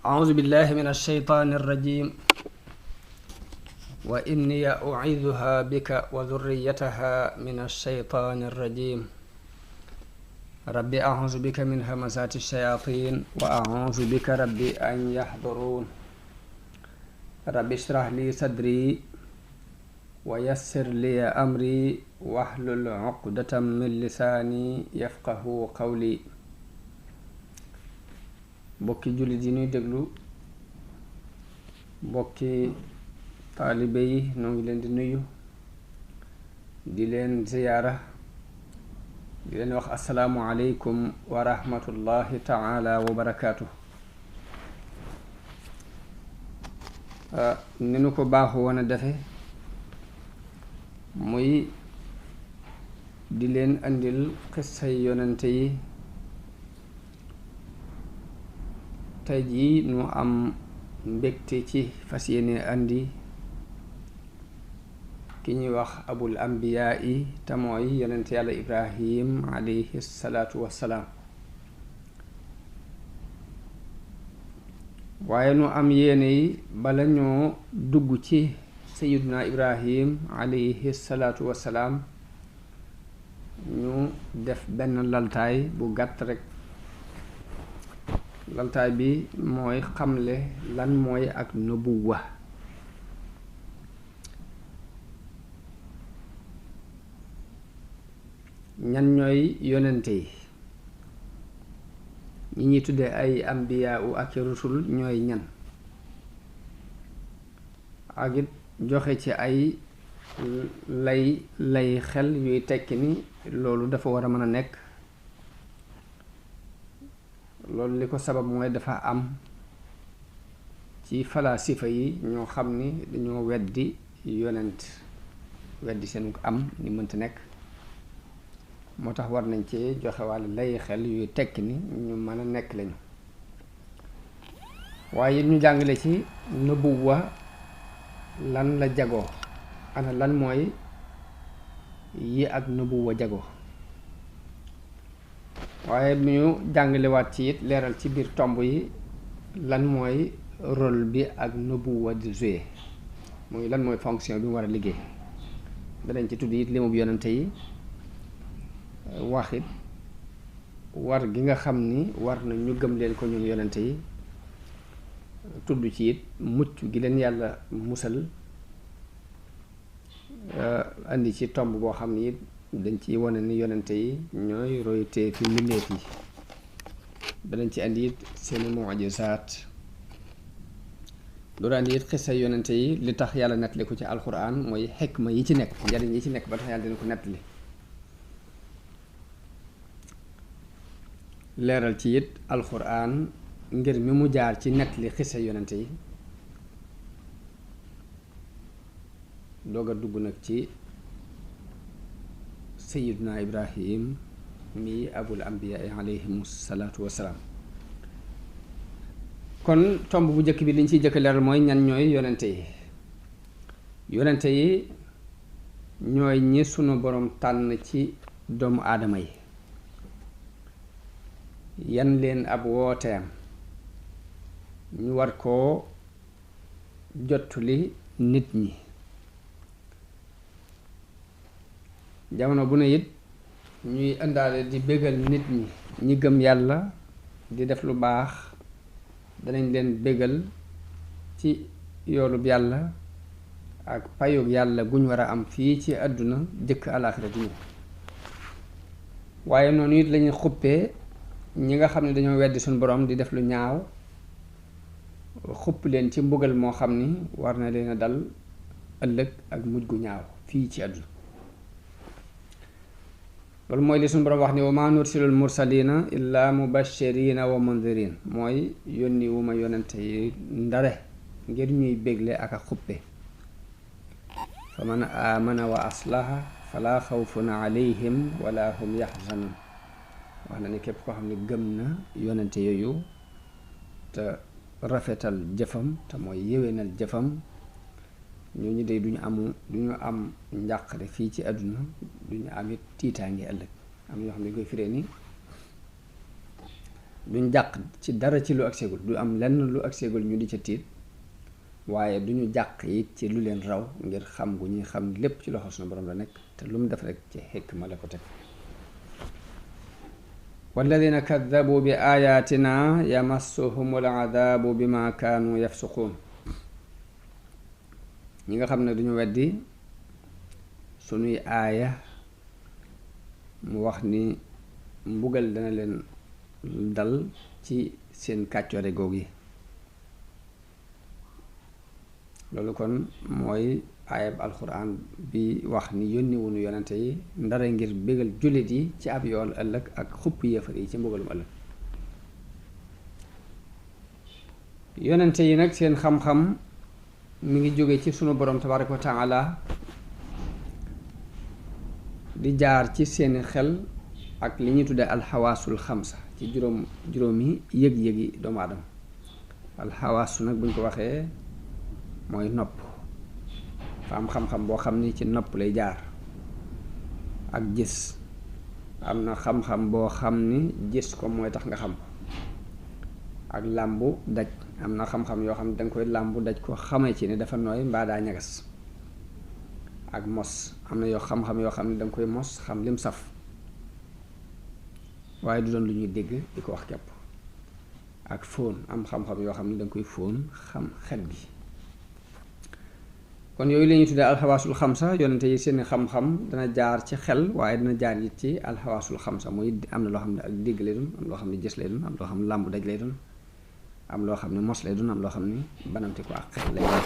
أعوذ بالله من الشيطان الرجيم وإني أعيذها بك وذريتها من الشيطان الرجيم رب أعوذ بك من همزات الشياطين وأعوذ بك رب أن يحضرون رب اشرح لي صدري ويسر لي أمري واحلل عقدة من لساني يفقه قولي bokki jullit yi ñuy déglu bokki taalibe yi ñoo ngi leen di nuyu di leen ziyaara di leen wax assalaamu aleykum wa rahmatullahi taala wa barakaatu. ni nu ko baaxu woon a defe muy di leen andil xissay yonente yi. tey jii nu am mbégte ci fas yéene andi ki ñuy wax abul ambiyaa yi te mooy yonent yàlla ibrahim alayhi salaatu wassalaam waaye nu am yéene yi bala ñoo dugg ci sayiduna ibrahim alayhi salaatu wassalaam ñu def benn laltaay bu gàtt rekk. laltaay bi mooy xamle lan mooy ak nubuwa ñan ñooy yonente yi ñi ñuy tudde ay ambiyaa u ak rusul ñooy ñan ak it joxe ci ay lay xel yuy tekki ni loolu dafa war a mën a nekk. loolu li ko sabab mooy dafa am ci falaasifa yi ñoo xam ni dañoo weddi yonent weddi seen am ni mënta nekk moo tax war nañ ci joxe wàll lay xel yuy tekki ni ñu mën a nekk lañu waaye ñu jàngale ci nubuwa lan la jagoo ana lan mooy yi ak nubuwa jagoo waaye bu ñu jàngalewaat ci it leeral ci biir tomb yi lan mooy rôle bi ak nubuwa di jouer muy lan mooy fonction bi mu war a liggéey danañ ci tudd it limub yonente yi wax it war gi nga xam ni war na ñu gëm leen ko ñun yonente yi tudd ci it mucc gi leen yàlla musal andi ci tomb boo xam ni it dañ ci wane ni yonente yi ñooy roytee fi mbindeef yi danañ ci andi it seeni mu'jizaat loolu andi it xisa yonente yi li tax yàlla nettali ko ci alxuraan mooy xikma yi ci nekk njariñ yi ci nekk ba tax yàlla dina ko nettali leeral ci it alxuraan ngir mi mu jaar ci nettali xisa yonente yi doog a dugg nag ci sayiduna ibrahim mi abul ambiyaa alayhim salaatu wassalaam kon tomb bu njëkk bi liñ ciy jëkk leeral mooy ñan ñooy yonente yi yonente yi ñooy ñi sunu boroom tànn ci doomu aadama yi yan leen ab wooteem ñu war koo jottuli nit ñi jamono bu ne it ñuy indaale di bégal nit ñi ñi gëm yàlla di def lu baax danañ leen bégal ci yoolub yàlla ak payug yàlla guñ war a am fii ci àdduna jëkk alaaxira di ñëw waaye noonu it lañuy xuppee ñi nga xam ne dañoo weddi suñu borom di def lu ñaaw xupp leen ci mbugal moo xam ni war na leen a dal ëllëg ak mujj gu ñaaw fii ci àdduna loolu mooy li suñu borom wax ni wa maa nursilul mursalina illa mubashirina wa mundirin mooy yónni wu ma yonente yi ndare ngir ñuy bégle ak a xuppe fa man amana wa aslaha fala xawfun alayhim wala hum yaxzanun wax na ni képp koo xam ne gëm na yonente yooyu te rafetal jëfam te mooy yéwénal jëfam ñooñu de duñu am njàqare fii ci àdduna duñu am it tiitaange ëllëg am yoo xam ne koy firee ni duñ jàq ci dara ci lu agseegul du am lenn lu agseegul ñu di ca tiit waaye duñu jàq it ci lu leen raw ngir xam gu ñuy xam lépp ci loxo sunu borom la nekk te lu mu def rek ci xikma la ko teg walladina kaddabu bi ayatina yamassuhumul adabu bima kaanu yafsuquun ñi nga xam ne duñu weddi sunuy aaya mu wax ni mbugal dana leen dal ci seen kàccoore goog yi loolu kon mooy aayab alxuraan bi wax ni yónni wunu yonente yi ndara ngir bégal jullit yi ci ab yool ëllëg ak xupp yéefar yi ci mbugalum ëllëg yonente yi nag seen xam-xam mi ngi jóge ci sunu borom tabaaraka wa taala di jaar ci seeni xel ak li ñuy tuddee alxawaasul xamsa ci juróomi yëg-yëgi doomu aadama alxawaasu nag buñ ko waxee mooy nopp fa am xam-xam boo xam ni ci nopp lay jaar ak gis am na xam-xam boo xam ni gis ko mooy tax nga xam ko ak làmbu daj am na xam-xam yoo xam ne danga koy làmbu daj ko xamee ci ne dafa nooy mbaa daa ñagas ak mos am na yoo xam-xam yoo xam ne danga koy mos xam lim saf waaye du doon lu ñuy dégg di ko wax kepp ak fóon am xam-xam yoo xam ne danga koy fóon xam xet gi kon yooyu la ñuy tuddee alxawaasul xamsa yonente yi seeni xam-xam dana jaar ci xel waaye dana jaar it ci alxawaasul xamsa muy am na loo xam ne ak dégg lay doon am loo xam ne gis lay doon am loo xam ne làmbu daj lay doon am loo xam ne mos lay doon am loo xam ne banamti ko ak xel lay doon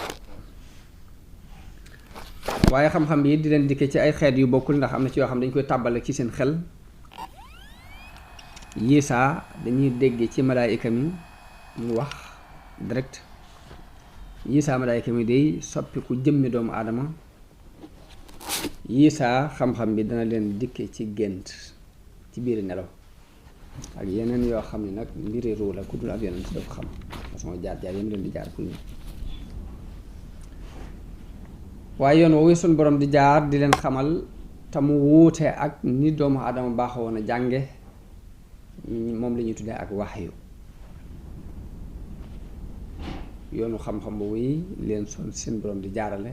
waaye xam-xam bi di leen dikkee ci ay xeet yu bokkul ndax am na ci yoo xam ne dañu koy tàbbale ci seen xel yiisaa dañuy dégg ci malaayika mi mu wax direct yiisaa malaayika mi day soppiku jëmmi doomu aadama yiisaa xam-xam bi dana leen dikke ci gént ci biir nelaw ak yeneen yoo xam ne nag mbiri ruu la ku dul ab yonent dafa xam façon jaar-jaar yam leen di jaar pour ñu waaye yoon woowu suñ borom di jaar di leen xamal te mu wuute ak ni doomu aadama baaxoo woon a jànge moom la ñuy tuddee ak waxyu yoonu xam-xam boobu yi leen son seen borom di jaarale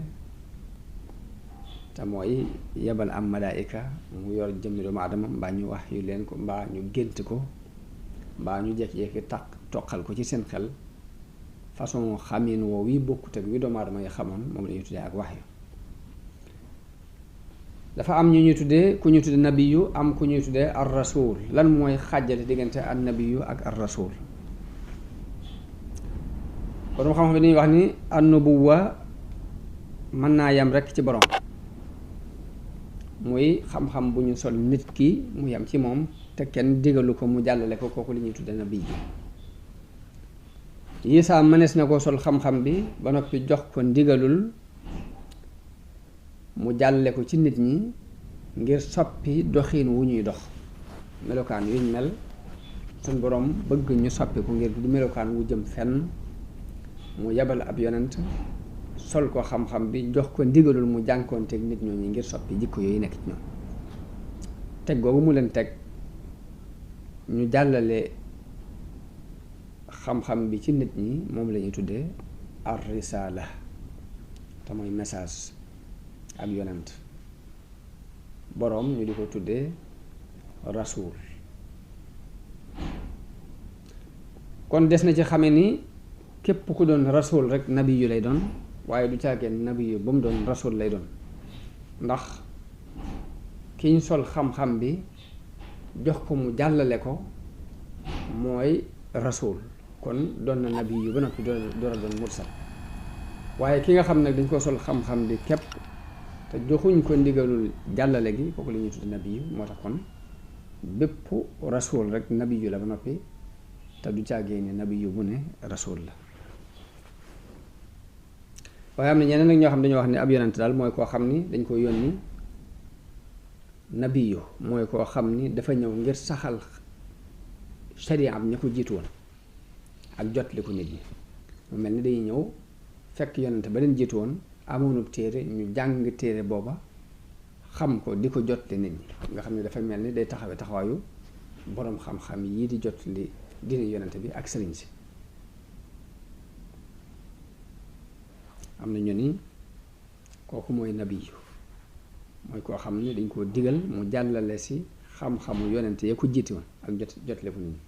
te mooy yebal am malaayika mu yor jëmmi doomu aadama mbaa ñu wax yu leen ko mbaa ñu gént ko mbaa ñu jekki-jekki toqal ko ci seen xel façon xamin woo wi bokkut ak wi doomu aadama yi xamoon moom la ñuy tuddee ak wax yu dafa am ñu ñuy tuddee ku ñuy tuddee nabiyu am ku ñuy tuddee ar rasul lan mooy xàjjale diggante an nabiyu ak ar rasul borom xam-xam bi dañuy wax ni an nubuwa mën naa yem rekk ci borom muy xam-xam bu ñu sol nit ki mu yem ci moom te kenn digalu ko mu jàllale ko kooku li ñuy tuddee nabiyu Yisaa mënees na ko sol xam-xam bi ba noppi jox ko ndigalul mu jàlle ko ci nit ñi ngir soppi doxiin wu ñuy dox melokaan yuñ mel suñ boroom bëgg ñu soppi ko ngir du melokaan wu jëm fenn mu yebal ab yonent sol ko xam-xam bi jox ko ndigalul mu jànkoonteeg nit ñooñu ngir soppi jikko yooyu nekk ci ñoom teg googu mu leen teg ñu jàllale xam-xam bi ci nit ñi moom la ñuy tuddee ar risala te mooy message ab yonent boroom ñu di ko tuddee rasul kon des na ci xame ni képp ku doon rasul rek nabi yu lay doon waaye du caageen nabi yu ba mu doon rasul lay doon ndax ki ñu sol xam-xam bi jox ko mu jàllale ko mooy rasul kon doon na nabi yu ba noppi door a doon mursal waaye ki nga xam nag dañ ko sol xam-xam bi képp te joxuñ ko ndigalul jàllale gi kooku la ñuy tudd nabi yu moo tax kon bépp rasul rek nabi yu la ba noppi te du caagee ne nabi yu bu ne rasul la waaye am na ñeneen nag ñoo xam dañoo wax ne ab yonent daal mooy koo xam ni dañ ko yónni nabi yu mooy koo xam ni dafa ñëw ngir saxal sharia am ña ko jiitu woon ak jot li ko nit ñi mu mel ni dañuy ñëw fekk yonent ba leen jiitu woon amoonub téere ñu jàng téere booba xam ko di ko jot li nit ñi nga xam ne dafa mel ni day taxawaayu boroom xam-xam yii di jot li diine yonente bi ak sëriñ si. am na ñu ni kooku mooy nabiyu mooy koo xam ne dañ koo digal mu jàllale si xam-xamu yonente ya ko jiite woon ak jotle ko nit ñi.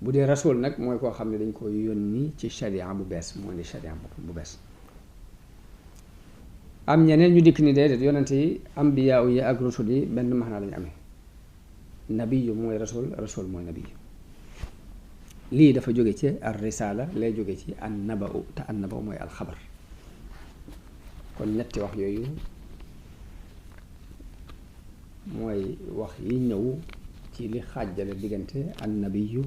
bu dee rasul nag mooy koo xam ne dañ ko yónni ci sharia bu bees moo di sharia bu bees. am ñeneen ñu dikk ni déedéet yonente yi ambiyaa yi ak rusul yi benn maanaa lañu amee. nabiyu mooy rasul mooy nabiyu. lii dafa jóge ci ar risaala lay jóge ci an naba'u te an naba'u mooy alxabar. kon ñetti wax yooyu mooy wax yi ñëw ci li xaajale diggante an nabiyu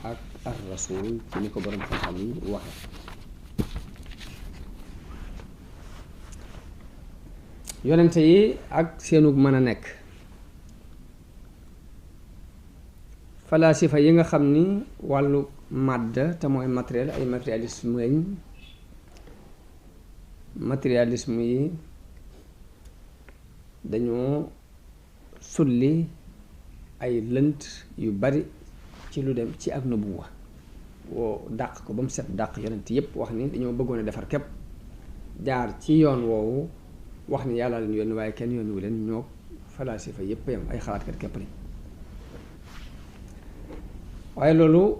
ak ar rasul ci ni ko borom xam-xam yi waxe. yonente yi ak seenug mën a nekk. falaasifa yi nga xam ni wàllu màdd te mooy matériel ay matérialisme lañ. matérialisme yi dañoo sulli ay lënt yu bari ci lu dem ci ak nubuwa woo dàq ko ba mu set dàq yonent yépp wax ni dañoo bëggoon a defar képp jaar ci yoon woowu wax ni yàlla leen yónni waaye kenn yónniwu leen ñoo falaasifa yépp yam ay xalaatkat képp lañ. waaye loolu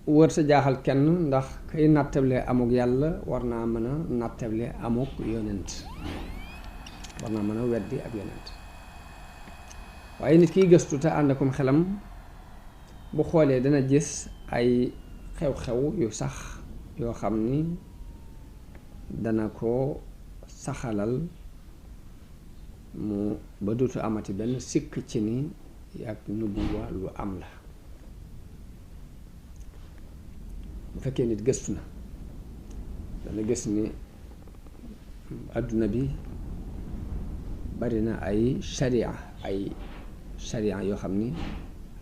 wër sa jaaxal kenn ndax kay nattable amuk yàlla war naa mën a nattable amuk yonent war naa mën a weddi ak yonent. waaye nit kiy gëstu te ànd akum xelam bu xoolee dana gis ay xew-xew yu sax yoo xam ni dana ko saxalal mu ba dootu amati benn sikk ci ni ak nubuwa lu am la. bu fekkee nit gëstu na dana gis ni adduna bi bari na ay sharia yoo xam ni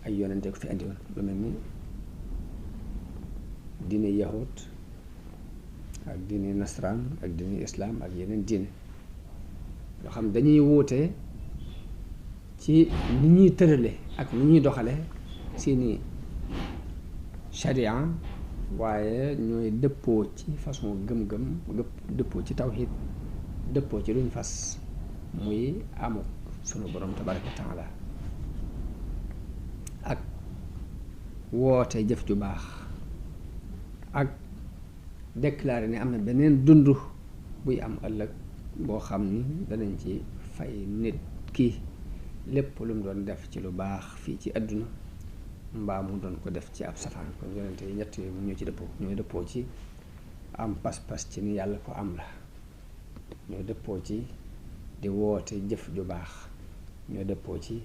ay yonente ko fi andi woon lu mel ni diine yahud ak diine nasraan ak diine islaam ak yeneen diine yoo xam dañuy wuute ci ni ñuy tërale ak ni ñuy doxale seeni sharia waaye ñooy dëppoo ci façon gëm-gëm dëppoo ci tawxiid dëppoo ci luñ fas muy amuk sunu borom tabaraka wa taala ak woote jëf ju baax ak déclaré ne am na beneen dund buy am ëllëg boo xam ni danañ ci fay nit ki lépp lu mu doon def ci lu baax fii ci àdduna mbaa mu doon ko def ci ab safaan. kon yonente yi ñett yooyu ñoo ci dëppoo ñooy dëppoo ci am pas-pas ci ni yàlla ko am la ñoo dëppoo ci di woote jëf ju baax ñoo dëppoo ci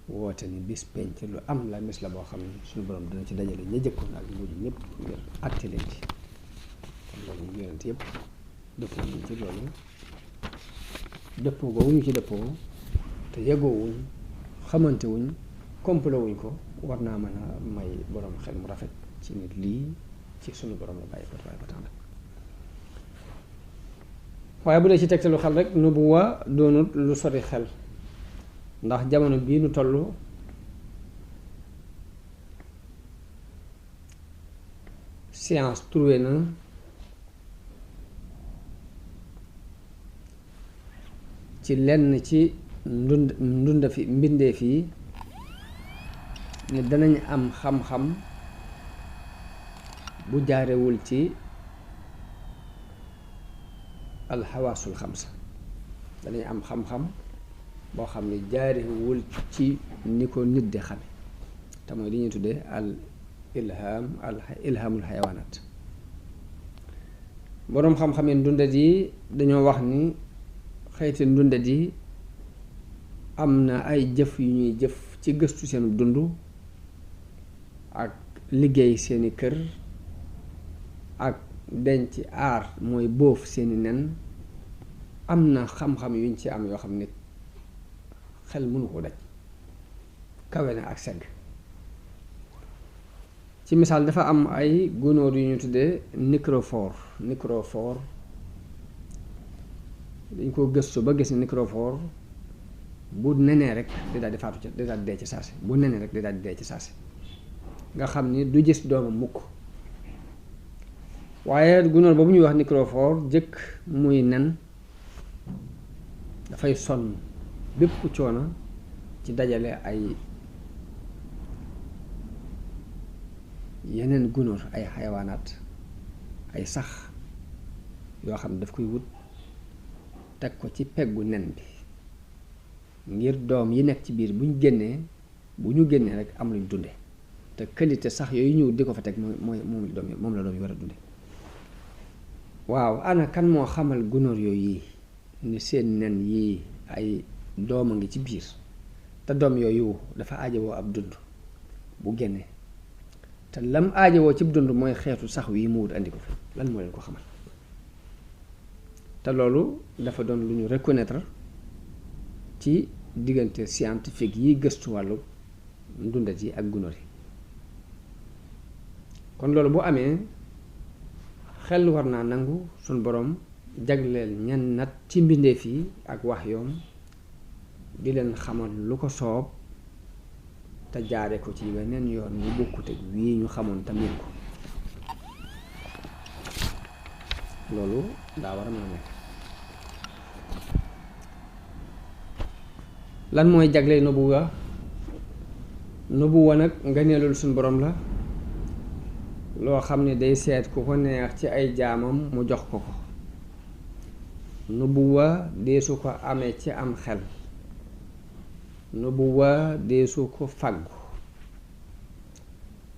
woote ni bis penc lu am la mis la boo xam ne suñu borom dina ci dajale ña jëkkoon ak mujj ñëpp ngir àtte leen ci. kon loolu yonente yëpp dëppoo ñu ci loolu dëppoo googu ñu ci dëppoo te yeggoowuñ xamante wuñ complot wuñ ko war naa mën a may borom xel mu rafet ci nit lii ci sunu borom la bàyyi ko tabaaraka wa taala. waaye bu dee ci tegtalu xel rek nubuwa doonut lu sori xel ndax jamono bii nu toll science trouvé na ci lenn ci ndunda fi mbindeef yi ne danañ am xam-xam bu jaarewul ci alxawaasul xamsa danañ am xam-xam boo xam ne jaarewul ci ni ko nit di xame te mooy li ñuy tuddee al ilhaamul xayawaanaat. boroom xam-xam yi ndundat yi dañoo wax ni xeeti ndundat yi am na ay jëf yu ñuy jëf ci gëstu seen dund ak liggéey seeni kër ak denc aar mooy bóof seeni nen am na xam-xam yuñ ci am yoo xam ne xel mënu ko daj kawe na ak segg. ci misaal dafa am ay gunóor yu ñu tuddee microphore dañ ko gëstu ba gis ne microphore bu nenee rek di daal di faatu di daal di dee ci saasi bu nenee rek di daal di dee ci saasi nga xam ni du gis doomam mukk waaye gunóor boobu ñuy wax microphore jëkk muy nen dafay sonn bépp coono ci dajale ay yeneen gunóor ay xayawaanaat ay sax yoo xam ne daf koy wut teg ko ci peggu nen bi ngir doom yi nekk ci biir bu ñu génnee rek am luñ dunde te qualité sax yooyu ñëw di ko fa teg moom la doom yi war a dunde waaw ana kan moo xamal gunóor yooyu yi ni seen nen yii ay doom a ngi ci biir te doom yooyu dafa aajowoo ab dund bu génnee te lam aajowoo ci dund mooy xeetu sax wi mu wut andi ko fi lan moo leen ko xamal te loolu dafa doon lu ñu reconnaître ci diggante scientifique yi gëstu wàllu ndundat yi ak gunóor yi kon loolu bu amee xel war naa nangu suñ boroom jagleel ñenn nat ci mbindeef yi ak wax yoom di leen xamal lu ko soob te jaare ko ci weneen yoon ñu bokkut ak wii ñu xamoon tamit ko loolu daa war a mën a nekk lan mooy jagle nubuwa nag ngëneelul suñ borom la loo xam ne day seet ku ko neex ci ay jaamam mu jox ko ko nubuwa deesu ko amee ci am xel nubuwa deesu ko fàggu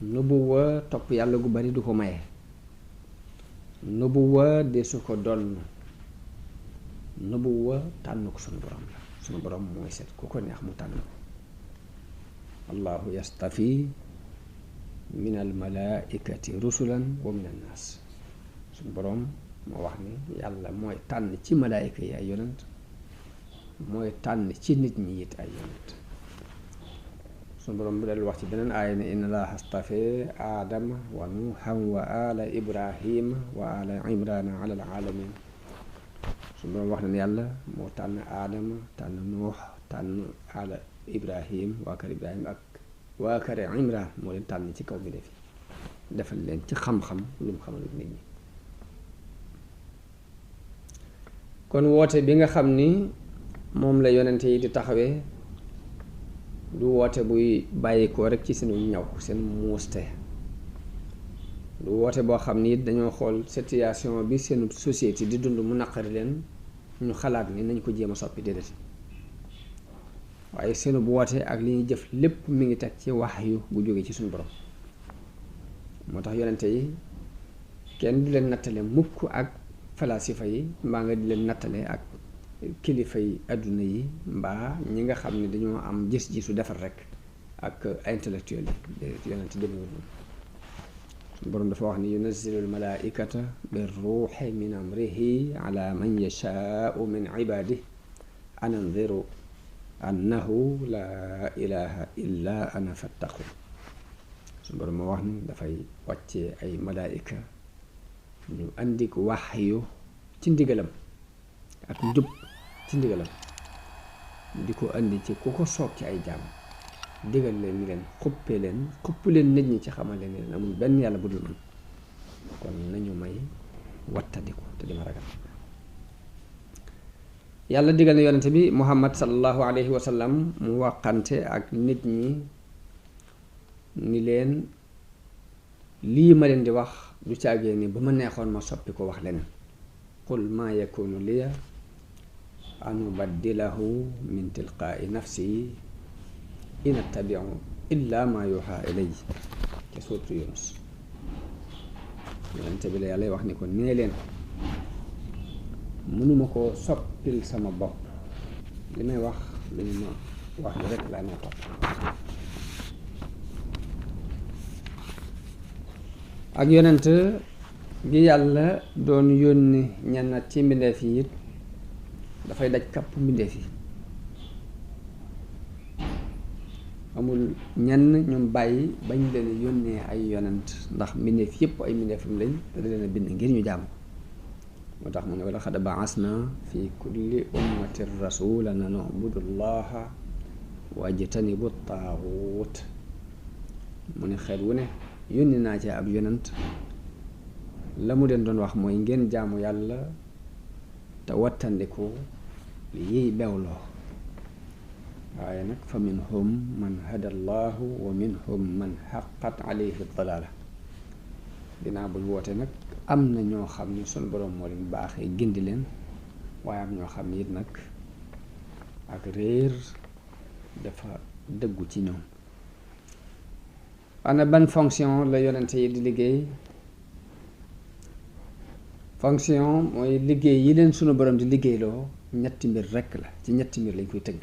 nubuwa topp yàlla gu bari du ko maye nubuwa deesu ko donn nubuwa tànn ko sunu borom la sunu borom mooy seet ku ko neex mu tànn ko allahu yastafi min al malaikati rusulan wa min annaas sunu borom moo wax ni yàlla mooy tànn ci malaayika yi ay yonent mooy tànn ci nit ñi it ay yonent sunu borom bu del wax ci beneen aaya ne inna allaha astafe aadama wa nuuhan wa ala ibrahima wa ala imrana ala alaalamin sunu borom wax na ne yàlla moo tànn aadama tànn nuux tànn ala ibrahim waa kër ibrahim ak waa kër imran moo leen tànn ci kaw bi defi defal leen ci xam-xam lu mu xamal nit ñi kon woote bi nga xam ni moom la yonente yi di taxawee du woote buy bàyyikoo rek ci seenu ñaw seen muuste du woote boo xam ni dañoo xool situation bi seenu société di dund mu naqari leen ñu xalaat ni nañ ko jéem a soppi déedéet waaye seenu bu woote ak li ñuy jëf lépp mi ngi teg ci wahyu bu jóge ci suñu borom moo tax yonente yi kenn du leen nattale mukk ak falasifa yi mbaa nga di leen nattale ak kilifa yi àdduna yi mbaa ñi nga xam ne dañoo am gis-gisu defar rek ak intellectuel yi yonente demewul noonu suñu borom dafa wax ni yunazzilul malaikata bir ruuxi min amrihi ala man yashaau min ibadihi an anziru annahu la ilaha illa ana fattaqu suñu borom moo wax ni dafay wàccee ay malaayika ñu andi ko wahyu ci ndigalam ak njub ci ndigalam di ko andi ci ku ko soob ci ay jaam digal leen ni leen xupp leen nit ñi ci xamal leen ne amul benn yàlla bu dul man kon nañu may wattandiku te dima ragal yàlla digal na yonente bi muhammad sallallahu alayhi wa sallam mu waxante ak nit ñi ni leen lii ma leen di wax du caagee ni ba ma neexoon ma soppi ko wax leneen qul maa yakunu liya an ubaddilahu min tilqaai nafsi in attabiu illa ma yuha ilay ca suuratu Yunus yonente bi la yàlla wax ni ko nee leen mënuma ko soppil sama bopp li may wax lu ñu ma wax lu rek laa may topp ak yonent gi yàlla doon yónni ñenn ci mbindeef yi it dafay daj kàpp mbindeef yi amul ñenn ñoom bàyyi bañ leen yónnee ay yonent ndax mbindeef yépp ay mbindeefam lañ te da leen a bind ngir ñu jàmm moo tax mu ne wala xad baasna fi kulli ummatin rasulan an ubudu llaha wajtanibu taaxuut mu ne xeet wu ne yónni naa ci ab yonent la mu leen doon wax mooy ngeen jaamu yàlla te wattandiku li yiy bewloo waaye nag fa minhum man hada allahu wa minhum man xaqat alayhi dalaala dinaa buñ woote nag am na ñoo xam ni sunu boroom moo leen baaxee gindi leen waaye am ñoo xam ni it nag ak réer dafa dëggu ci ñoom. ana ban fonction la yonente yi di liggéey? fonction mooy liggéey yi leen sunu borom di liggéeyloo ñetti mbir rekk la, ci ñetti mbir lañ koy tëgg.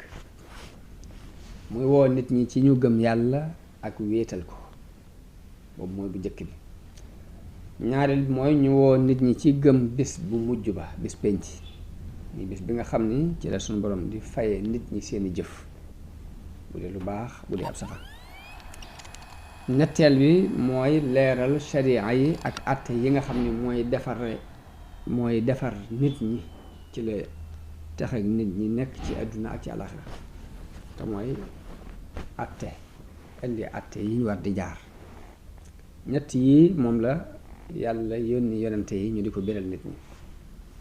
muy woo nit ñi ci ñu gëm yàlla ak wéetal ko, boobu mooy bu njëkk bi. ñaareel bi mooy ñu woo nit ñi ci gëm bis bu mujj ba, bis penc ni bis bi nga xam ni ci la sunu borom di faye nit ñi seeni jëf, bu dee lu baax bu dee ab safar. ñetteel bi mooy leeral sharia yi ak àtte yi nga xam ni mooy defar nit ñi, ci la tax ak nit ñi nekk ci àdduna ak ci àllaxira, te mooy àtte, indi àtte yi ñu war di jaar. ñett yi moom la yàlla yónni yonente yi ñu di ko biral nit ñi.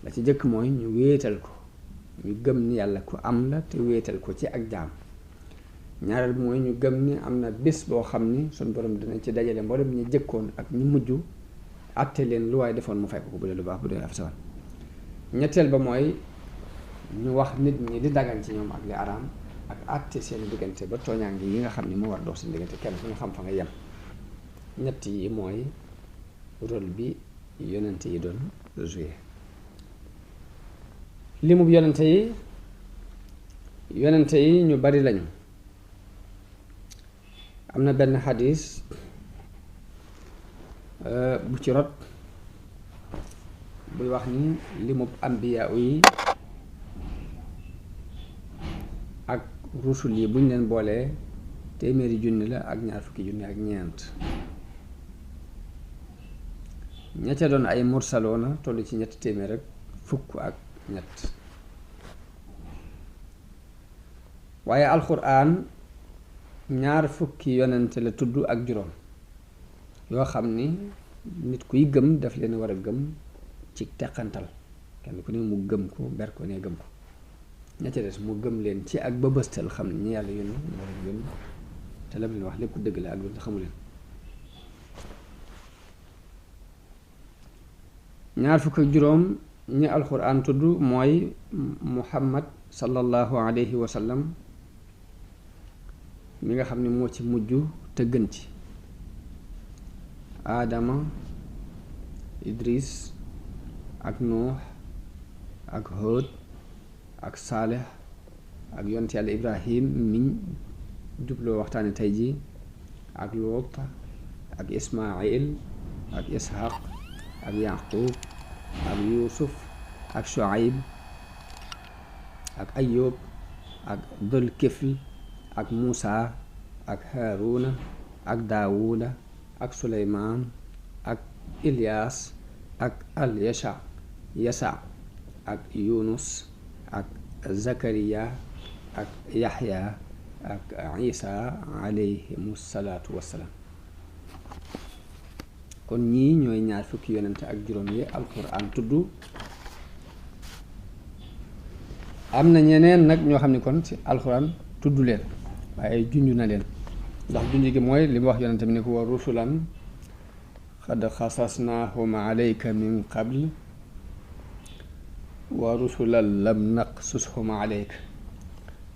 la ci jëkk mooy ñu wéetal ko, ñu gëm ni yàlla ku am la te wéetal ko ci ak jaam. ñaareel bi mooy ñu gëm ni am na bés boo xam ni suñ borom dina ci dajale mboolem ñu jëkkoon ak ñu mujj àtte leen lu waaye defoon mu fay ko bu dee lu baax bu dee af sawal. ñetteel ba mooy ñu wax nit ñi di dagan ci ñoom ak li araam, ak àtte seen diggante ba tooñaange yi nga xam ni moo war dox seen diggante kenn fu ñu xam fa nga yem. ñett yi mooy rôle bi yonente yi doon joué. limub yonente yi ñu bari lañu. am na benn xadis bu ci rot buy wax ni limub ambiya yi ak rusul yi buñ leen boolee téeméeri junni la ak ñaar fukki junni ak ñeent. ña ca doon ay mursaloona toll ci ñetti téeméer rek fukk ak ñett. waaye alxuraan ñaar fukki yonente la tudd ak juróom yoo xam ni nit kuy gëm daf leen war a gëm ci teqantal, kenn ku ne mu gëm ko ber ko ne gëm ko. ña ca des mu gëm leen ci ak ba bëstal xam ne ñi yàlla yónni moo leen yónni te lam leen wax lépp dëgg la ak lu xamu leen. ñaar fukk ak juróom ñi alxuraan tudd mooy muhammad sallallahu alayhi wa sallam mi nga xam ne moo ci mujj te gën ci. aadama, idris ak nuux ak hóot ak saaleh ak yonent yàlla ibrahim miñ jubloo waxtaane tey ji ak luut ak ismail ak ishaq ak yaqub ak yusuf ak shuaib ak ayub ak dul kifl ak muusa ak haaruna ak daawuda ak suleymaan ak ilyaas ak yasa ak yunus ak zakariya ak yaxya ak isa alayhimu salaatu wassalaam. kon ñii ñooy ñaar fukki yonente ak juróom yi alquran tudd. am na ñeneen nag ñoo xam ne kon ci alquran tudd leen waaye junj na leen, ndax junj gi mooy li mu wax yonente bi ne ko wa rusulan xad xasasnaahum alayka min qabl wa rusulan lam naqsushum alayka.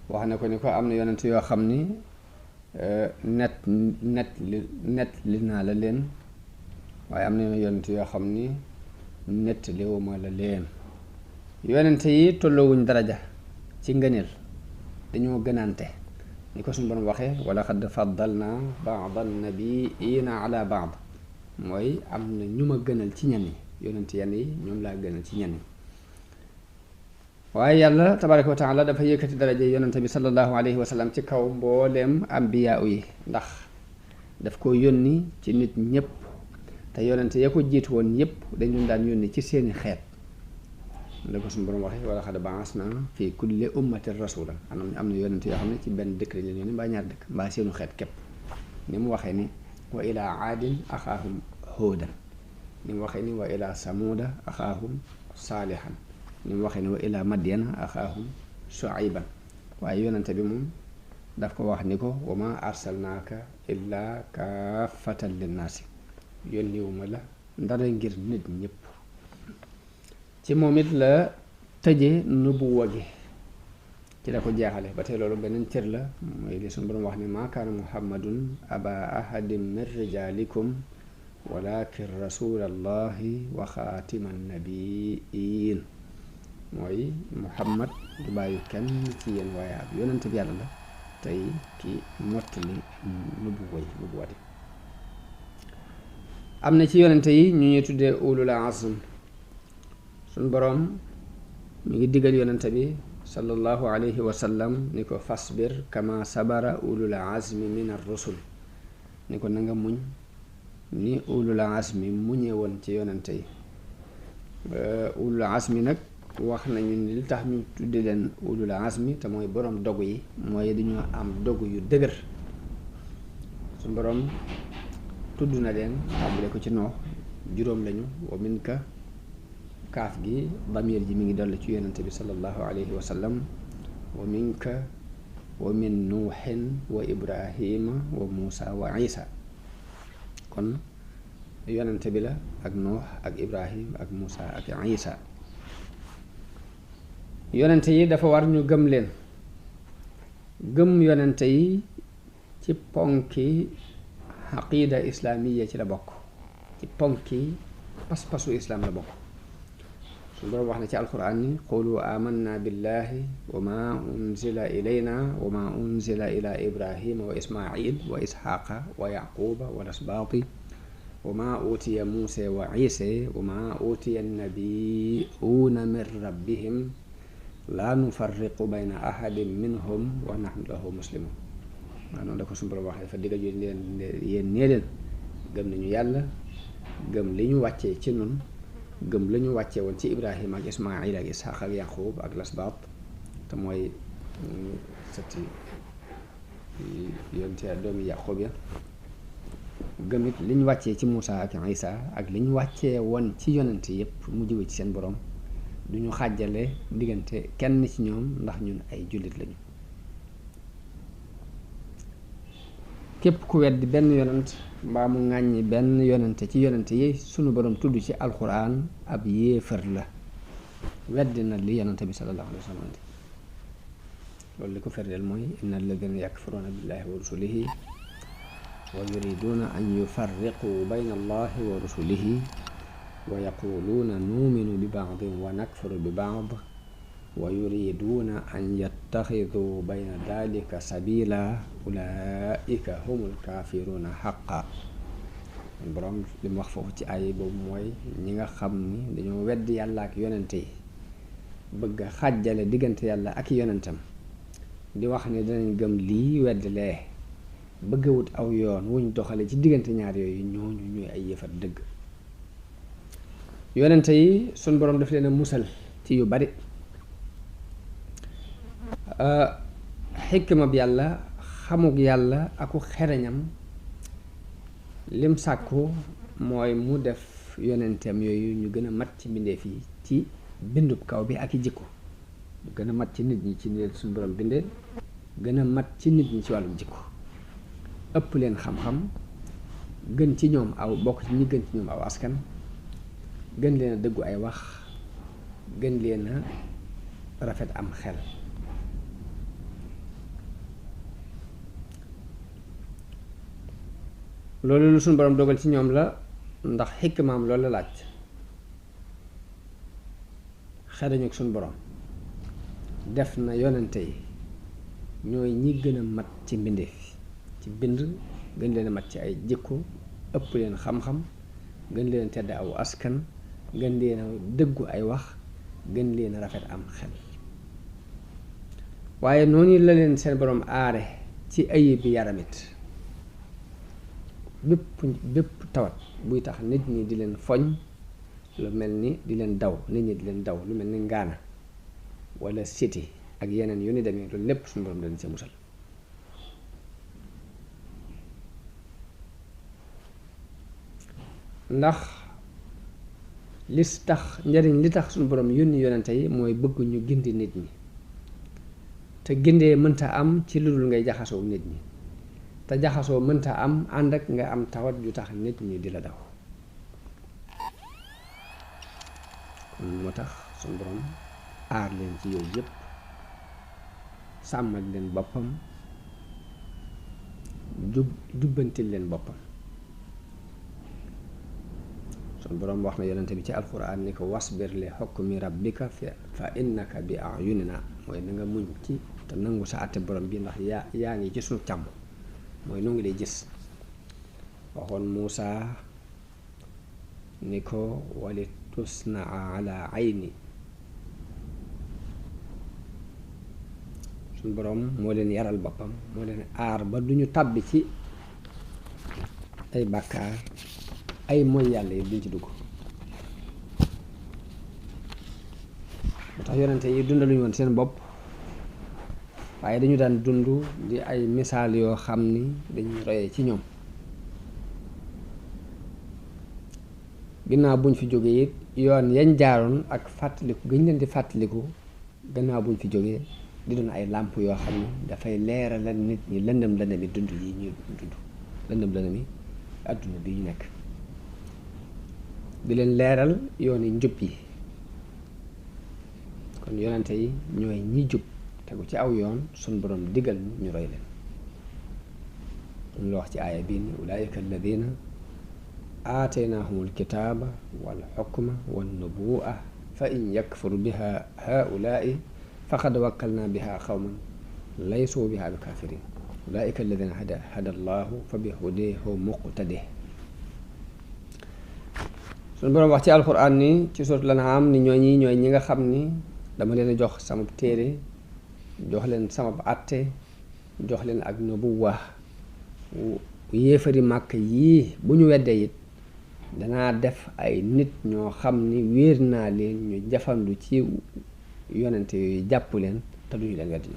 wax na ko ni ko am na yonente yoo xam ni net li naa la leen, waaye am na yonente yoo xam ni nettaliwuma la leen. yonente yi tolloowuñ daraja ci ngëneel, dañoo gënante ni ko suñu borom waxee wala xad faddalna ba'da nabiyina ala ba'd, mooy am na ñu ma gënal ci ñenn yi, yonente yenn yi ñoom laa gënal ci ñenn yi. waaye yàlla tabaraka wa taala dafa yëkkati daraja yonente bi sallallahu alayhi wa sallam ci kaw mbooleem ambiyaa yi, ndax daf ko yónni ci nit ñëpp, te yonente ya ko jiitu woon ñëpp dañu daan yónni ci seeni xeet. la ko suñu borom waxee wala xad ba'asna fi kulli ummatin rasulan, am na yonente yoo xam ne ci benn dëkk lañ leen yónni mbaa ñaar dëkk mbaa seenu xeet képp. ni mu waxee ni wa ila aadin axaahum huudan ni mu waxee ni wa ila samuuda axaahum saalihan ni mu waxee ni wa ila madyana axaahum shuayban waaye yonente bi moom daf ko wax ni ko wa ma arsalnaaka illaa kaafatan linnaasi yónniwuma la ndara ngir nit ñëpp ci moom it la tëje nubuwa gi ci la ko jeexale ba tey loolu beneen cër la mooy li suñu borom wax ni maa kaana muhammadun aba ahadin min rijalikum walakin rasulallahi wa xaatiman nabiin mooy muhammad du bàyyi kenn ci yéen waaye ab yonent bi yàlla la tey ki mottali nubuwati am na ci yonente yi ñu ñuy tuddee ulul azm suñ boroom mi ngi digal yonente bi sallallahu alayhi wa sallam ni ko fasbir kama sabara ulul azmi min ar-rusul ni ko na nga muñ ni ulul azmi muñe woon ci yonente yi ulul azmi nag wax nañu ni li tax ñu tudde leen ulul azmi te mooy boroom dogu yi mooy dañoo am dogu yu dëgër suñ boroom tudd na leen tàmbale ko ci noox juróom lañu wa min ka kaaf gi damir ji mi ngi dolli ci yonente bi sallallahu alayhi wa sallam wa min ka wa min nuuxin wa ibrahima wa muusa wa isa kon yonente bi la ak noox ak ibrahim ak muusa ak isa yonente yi dafa war ñu gëm leen gëm yonente yi ci ponki aqida islaamiya ci la bokk ci ponki pas-pasu islaam la bokk suñu boroom wax na ci alquran ni qulu amanna billahi wa ma unzila ilayna wa ma unzila ila ibrahima wa ismail wa isxaqa wa yaquba wa lasbaati wa ma utiya muusa wa isa wa ma utiya annabiyuuna min rabbihim la nufarriqu bayna ahadin minhum wa nahnu lahu muslimun waaw noonu da ko suñu boroom wax dafa diggal yéen nee leen gëm nañu yàlla gëm li ñu wàccee ci nun gëm la ñu wàccee woon ci ibrahima ak ismail ak ishaq ak yaqub ak lasbaat te mooy sëtti yonte doomi yaqub ya gëm it li ñu wàccee ci muusa ak isa ak li ñu wàccee woon ci yonent yépp mu jóge ci seen boroom du ñu xàjjale diggante kenn ci ñoom ndax ñun ay jullit lañu képp ku weddi benn yonent mbaa mu ŋàññi benn yonente ci yonente yi sunu borom tudd ci alquran ab yéefar la weddi na li yonente bi sallallahu alayhi wa sallam loolu li ko ferdeel mooy inna alladina yakfuruna billahi wa rusulihi wa yuriduna an yufarriqu bayna allahi wa rusulihi wa yaquluuna nuuminu bi baadin wa nakfuru bi baad wa yuriduuna an yattaxiduu bayna dalika sabila ulaika humul kaafiruuna xaqa boroom li mu wax foofu ci ay boobu mooy ñi nga xam ni dañoo wedd yàlla ak yonente yi bëgg a xàjjale diggante yàlla ak yonentam di wax ne danañ gëm lii wedd lee bëgg wut aw yoon wuñ doxale ci diggante ñaar yooyu ñooñu ñuy ay yëfat dëgg yonente yi suñ boroom daf leen a musal ci yu bari xikma bi yàlla xamuk yàlla aku xereñam lim sàkku mooy mu def yonenteem yooyu ñu gën a mat ci mbindeef yi ci bindub kaw bi ak i jikko ñu gën a mat ci nit ñi ci leen suñu borom bindee gën a mat ci nit ñi ci wàllum jikko ëpp leen xam-xam gën ci ñoom aw bokk ci ñi gën ci ñoom aw askan gën leen a dëggu ay wax gën leen a rafet am xel loolu lu suñu borom dogal ci ñoom la ndax xikmaam loolu la laaj xereñu ak suñu borom def na yonente yi ñooy ñi gën a mat ci mbindeef ci bind gën leen a mat ci ay jikko ëpp leen xam-xam gën leen tedd aw askan gën leen a dëggu ay wax gën leen a rafet am xel waaye noonu la leen seen borom aare ci ayib bi yaramit bépp tawat buy tax nit ñi di leen foñ lu mel ni di leen daw nit ñi di leen daw lu mel ni ngaana wala siti ak yeneen yu ni demee loolu lépp suñu borom dañ see musal ndax li tax njariñ li tax suñu borom yónni yonente yi mooy bëgg ñu gindi nit ñi te gindee mënta am ci lu dul ngay jaxasoo nit ñi te jaxasoo mënta am ànd ak nga am tawat ju tax nit ñi di la daw kon moo tax suñu borom aar leen ci yooyu yépp sàmmal leen boppam jubbantil leen boppam suñu borom wax na yonente bi ci alxuraan ni ko wasbir li hukmi rabbika fa innaka bi a'yunina mooy na nga muñ ci te nangu sa àtte borom bi ndax yaa ngi ci suñu càmm mooy nu ngi lay gis waxoon Muusa ni ko wali tusnaa ala ayni suñu borom moo leen yaral boppam moo leen aar ba duñu tàbbi ci ay bàkkaar ay mooy yàlla yi duñ ci dugg moo tax yonente yi dundaluñu woon seen bopp waaye dañu daan dund di ay misaal yoo xam ni dañuy royee ci ñoom ginnaaw buñ fi jógee it yoon yañ jaaroon ak fàttaliku gëñ leen di fàttaliku gannaaw buñ fi jógee di doon ay làmp yoo xam ni dafay leeralal nit ñi lëndëm lëndëmi dund yi ñuy dund lëndëm lëndëmi àdduna bi ñu nekk di leen leeral yooni njub yi kon yonente yi ñooy ñi jub tegu ci aw yoon sun borom digal ñu roy leen ñu la wax ci aaya bii ni ulaayika alladina aataynaahumul kitaaba wal xukma wan nubuwa fa in yakfur biha haulaai faqad wakkalna biha qawman laysu biha bi kafirin ulaayika alladina hada allahu fa bi hudahu muqtadi sun borom wax ci alquran ni ci suuratul An'aam ni ñooy ñi nga xam ni dama leen a jox sama téere jox leen sama àtte jox leen ak nubuwa yéefari màkk yii bu ñu weddee it danaa def ay nit ñoo xam ni wéer naa leen ñu jafandu ci yonente yooyu jàpp leen te duñu leen weddi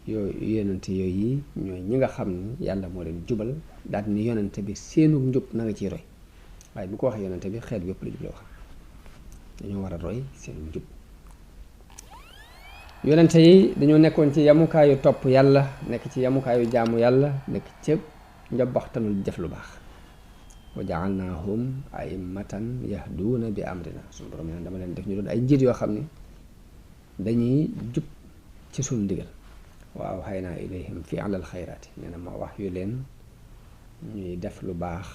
yooyu yonente yooyu ñooy ñi nga xam ni yàlla moo leen jubal daal ni yonente bi seenu njub na nga ciy roy waaye bu ko waxee yonente bi xeet yépp la jubla wax dañoo war a roy seenu njub yonente yi dañoo nekkoon ci yamukaayu topp yàlla nekk ci yamukaayu jaamu yàlla nekk ci njabaxtanul def lu baax wa ja'alnaahum a'immatan yahduuna bi amrina suñu borom nee dama leen def ñu doon ay njiit yoo xam ne dañuy jub ci suñu ndigal wa awhaynaa ilayhim fi'lal xayraati nee na ma wax yu leen ñuy def lu baax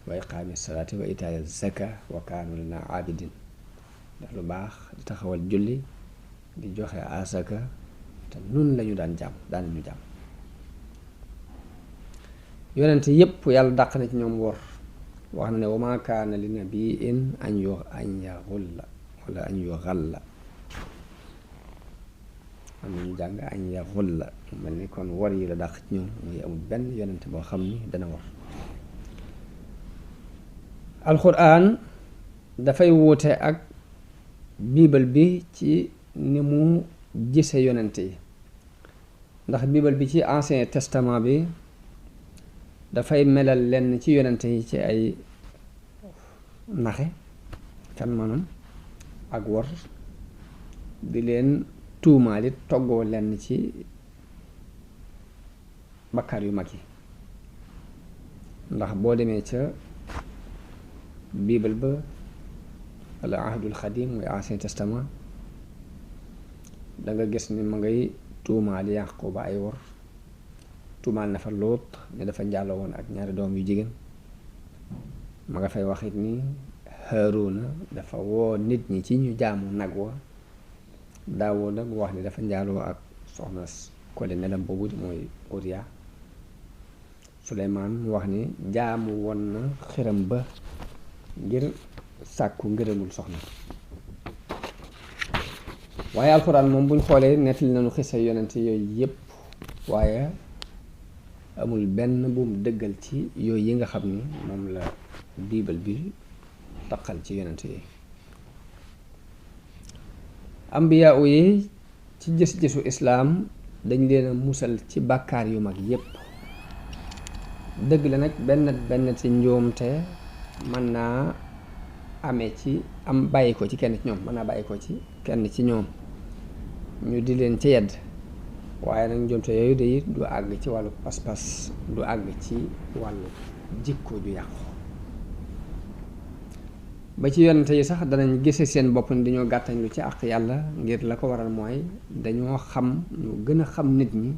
wa iqaami salaati wa itaa'i zaka wa kaanu lanaa aabidin def lu baax di taxawal julli di joxe asaka te nun lañu daan ñu jàmm yonent yépp yàlla dàq na ci ñoom wor wax na ne wa maa kaana li nabiin an yaxulla wala an yuxalla am nañu jàng an yaxulla mel ni kon wor yi la dàq ci ñoom muy amul benn yonent boo xam ni dana wor alxuraan dafay wuute ak biibal bi ci ni mu gise yonent yi ndax biibal bi ci ancien testament bi dafay melal lenn ci yonent yi ci ay naxe kan maanaam ak wor di leen tuumaalit toggoo lenn ci bakkaar yu mag yi ndax boo demee ca biibal ba wala ahdul xadim mooy ancien testament danga gis ni ma ngay tuumaal Yaquba ay wor tuumaal na fa Lóot ne dafa njaaloo woon ak ñaari doom yu jigéen ma nga fay waxit ni Haaruna dafa woo nit ñi ci ñu jaamu nag wa Daawuda nag mu wax ni dafa njaaloo ak soxna kole nelam boobu mooy Uriya Suleymaan mu wax ni jaamu woon na xiram ba ngir sàkku ngërëmul soxna waaye alxuraan moom buñ xoolee nettali nañu xisa yonent yooyu yépp waaye amul benn bu mu dëggal ci yooyu yi nga xam ni moom la biibal bi taqal ci yonent yi ambiyaa yi ci gis-gisu islaam dañ leen a musal ci bàkkaar yu mag yépp dëgg la nag benn ci njuumte mën naa amee ci bàyyi ko ci kenn ci ñoom mën naa bàyyi ko ci kenn ci ñoom ñu di leen ci yedd waaye nag njuumte yooyu de du àgg ci wàllu pas-pas du àgg ci wàllu jikko ju yàqu ba ci yonente yi sax danañ gise seen bopp ni dañoo gàttañ lu ci àq yàlla ngir la ko waral mooy dañoo xam ñu gën a xam nit ñi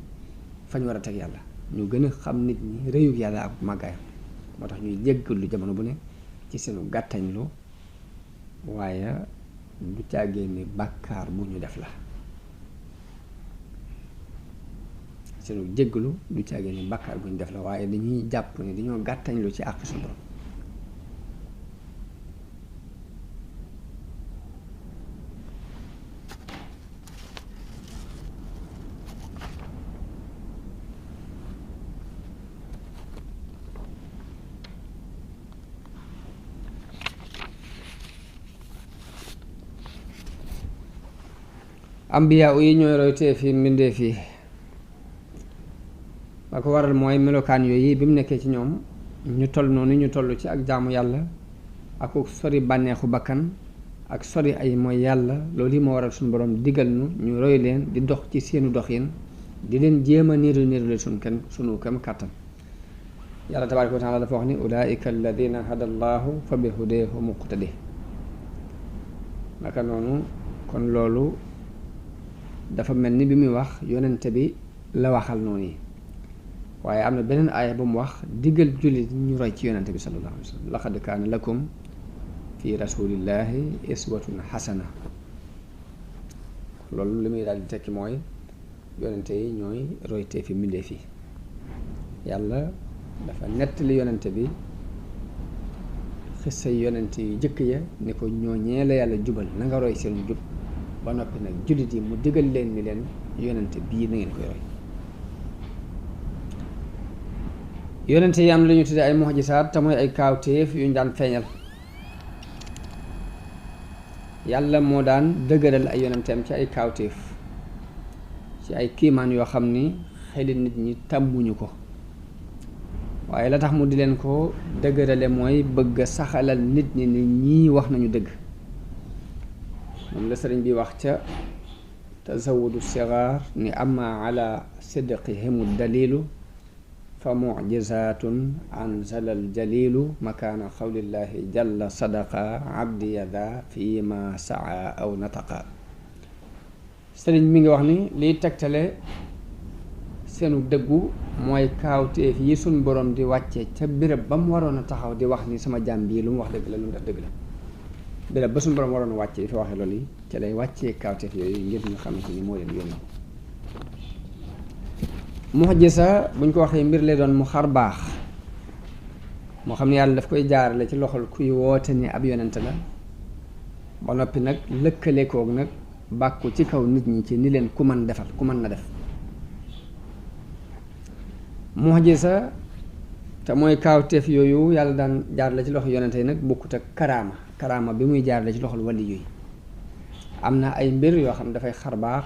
fañ war a teg yàlla ñu gën a xam nit ñi réyug yàlla ak màggaayam moo tax ñuy jéggalu jamono bu ne ci seenu gàttañ lu waaye du càggee ni bàkkaar bu ñu def la seenu jéggalu du càggee ni bàkkaar bu ñu def la waaye dañuy jàpp ni dañoo gàttañ lu ci àq suñu borom ambiya yi ñooy roytee fi mbindeef yi la ko waral mooy melokaan yooyu bi mu nekkee ci ñoom ñu toll noonu ñu toll ci ak jaamu yàlla ak sori bànneexu bakkan ak sori ay mooy yàlla loolu yi moo waral suñu borom digal ñu roy leen di dox ci seenu doxin di leen jéem a niiru le sunu kem kàttan yàlla tabaaraka wa taala dafa wax ni ulaika alladina hada allahu fa bi hudeehu muqtadi naka noonu kon loolu dafa mel ni bi muy wax yonente bi la waxal noonu yi waaye am na beneen aaya bu mu wax diggal jullit ñu roy ci yonente bi sallallahu alayhi wa sallam laqad kaana lakum fi rasulillahi iswatun xasana loolu li muy daal di tekki mooy yonente yi ñooy roytee fi mbindeef yi yàlla dafa nettali yonente bi xissa yonente yu jëkk ya ni ko ñooñee la yàlla jubal na nga roy seen jub ba noppi nag jullit yi mu digal leen ni leen yonente bii na ngeen koy roy yonente yi am la ñu tudde ay mu'jisaat te mooy ay kaawteef yu ñu daan feeñal yàlla moo daan dëgëral ay yonenteem ci ay kaawteef ci ay kiimaan yoo xam ni xeli nit ñi tàmmuñu ko waaye la tax mu di leen ko dëgërale mooy bëgg a saxalal nit ñi ni ñii wax nañu dëgg moom la sëriñ bi wax ca tazawudu sigaar ni amma ala sidqihimu dalilu fa mucjizatun anzala aljalilu makaana qawlillahi jalla sadaqa abdi yada fi ma saa aw nataqa sëriñ mi ngi wax ni liy tegtale seenu dëggu mooy kaawteef yi suñ borom di wàcce ca béréb ba mu waroon a taxaw di wax ni sama jaam bii lu mu wax dëgg la lu mu def dëgg la béréb ba suñu borom waroon a wàcce fi waxee loolu yi ca lay wàccee kaawteef yooyu ngir ñu xamante ni moo leen yónni mu'jiza buñ ko waxee mbir lay doon mu xar baax moo xam ne yàlla daf koy jaarale ci loxol kuy woote ni ab yonent la ba noppi nag lëkkale koog nag bàkku ci kaw nit ñi ci ni leen ku mën defal ku mën na def mu'jiza te mooy kaawteef yooyu yàlla daan jaarale ci loxo yonent yi nag bokkut ak karaama bi muy jaarale ci loxol wali yooyu am na ay mbir yoo xam ne dafay xar baax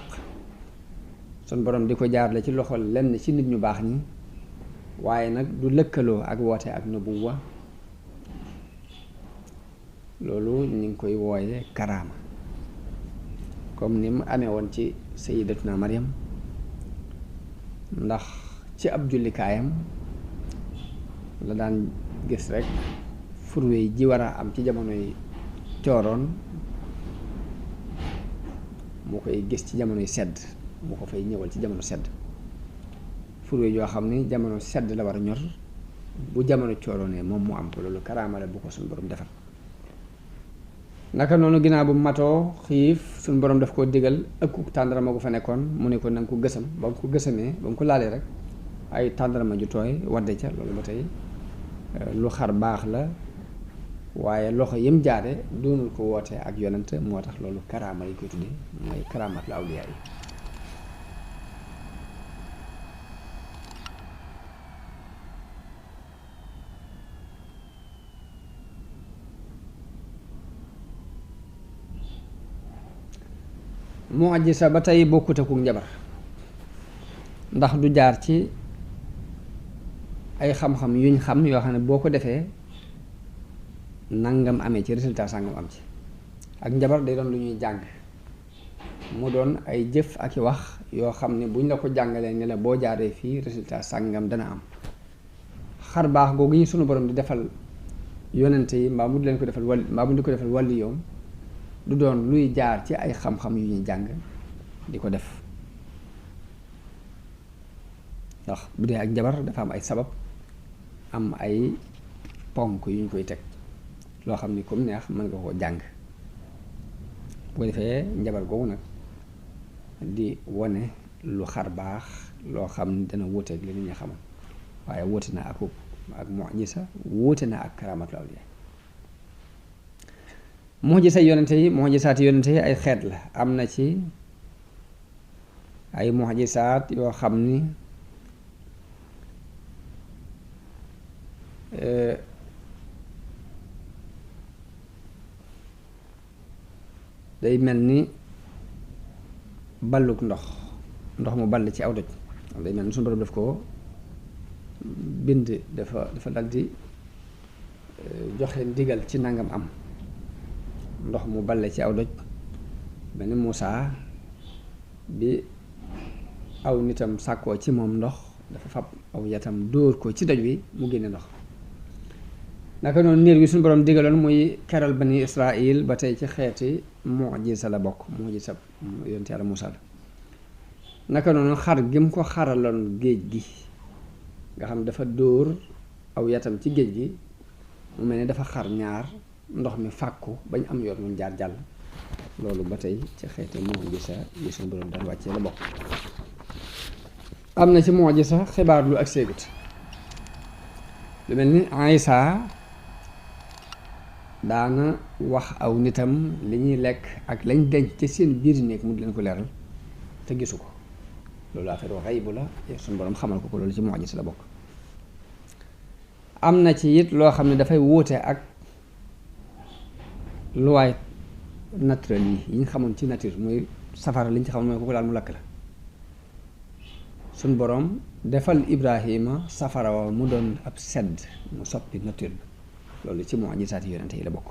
sun borom di ko jaarale ci loxol lenn ci nit ñu baax ñi waaye nag du lëkkaloo ak woote ak nubuwa loolu ñu ngi koy wooye karaama comme ni mu amee woon ci sayyidatuna Maryam ndax ci ab jullikaayam la daan gis rek furwe ji war a am ci jamonoy cooroon mu koy gis ci jamonoy sedd mu ko fay ñëwal ci jamono sedd furwe yoo xam ni jamono sedd la war a ñor bu jamono cooroonee moom mu am ko loolu karaama la bu ko suñu borom defal naka noonu ginnaaw bu matoo xiif suñu borom daf koo digal ëkku tàndarama gu fa nekkoon mu ne ko na nga ko gësam ba mu ko gësamee ba mu ko laalee rek ay tàndarama ju tooy wadde ca loolu ba tey lu xar baax la waaye loxo yim jaare doonul ko woote ak yonent moo tax loolu karaama yi koy tuddee mooy karaamatul awliyaa yi mu'jiza ba tey bokkut ak njabar ndax du jaar ci ay xam-xam yuñ xam yoo xam ne boo ko defee nangam amee ci résultat sangam am ci. ak njabar day doon lu ñuy jàng mu doon ay jëf ak i wax yoo xam ne buñ la ko jàngalee ne la boo jaaree fii résultat sangam dana am. xar baax googu ñu sunu borom di defal yonente yi mbaa mu di leen ko defal mbaa mu di ko defal wàlli yoom du doon luy jaar ci ay xam-xam yu ñuy jàng di ko def ndax bu dee ak njabar dafa am ay sabab am ay ponk yu ñu koy teg loo xam ni comme neex mën nga koo jàng bu ko defee njabar googu nag di wone lu xar baax loo xam ni dana wuuteeg li nit ñi xamal waaye wuute na ak mu'jiza wuute na ak karamatul awliya mu'jiza yonente yi mu'jizaati yonente yi ay xeet la am na ci ay mu'jizaat yoo xam ni day mel ni balluk ndox mu ball ci aw doj day mel ni suñu borom def ko bind dafa daldi joxe ndigal ci nangam am ndox mu balle ci aw doj mel ni Muusaa bi aw nitam sàkkoo ci moom ndox dafa fab aw yatam dóor ko ci doj wi mu génne ndox naka noonu niir wi suñu borom digaloon muy keral bani Israil ba tey ci xeeti mu'jiza la bokk mu'jiza yonent Yàlla Muusaa la naka noonu xar gi mu ko xaraloon géej gi nga xam dafa dóor aw yatam ci géej gi mu mel ni dafa xar ñaar ndox mi fàkku bañ am yoon mu jaar jàll loolu ba tey ci xeeti mu'jiza yi suñu borom daan wàccee la bokk am na ci mu'jiza xibaar lu ak séegut lu mel ni Isaa daana wax aw nitam li ñuy lekk ak lañ denc ci seen biir néeg mu di leen ko leeral te gisu ko loolu affaire wax xaybu la suñu borom xamal ko loolu ci mu'jiza la bokk am na ci it loo xam ne dafay wuute ak luwaay naturel yi ñu xamoon ci nature muy safara li ñu ci xamoon mooy ku ko laal mu lakk la suñ boroom defal Ibrahima safara wa mu doon ab sedd mu soppi nature bi loolu ci mu'jizaat yonente yi la bokk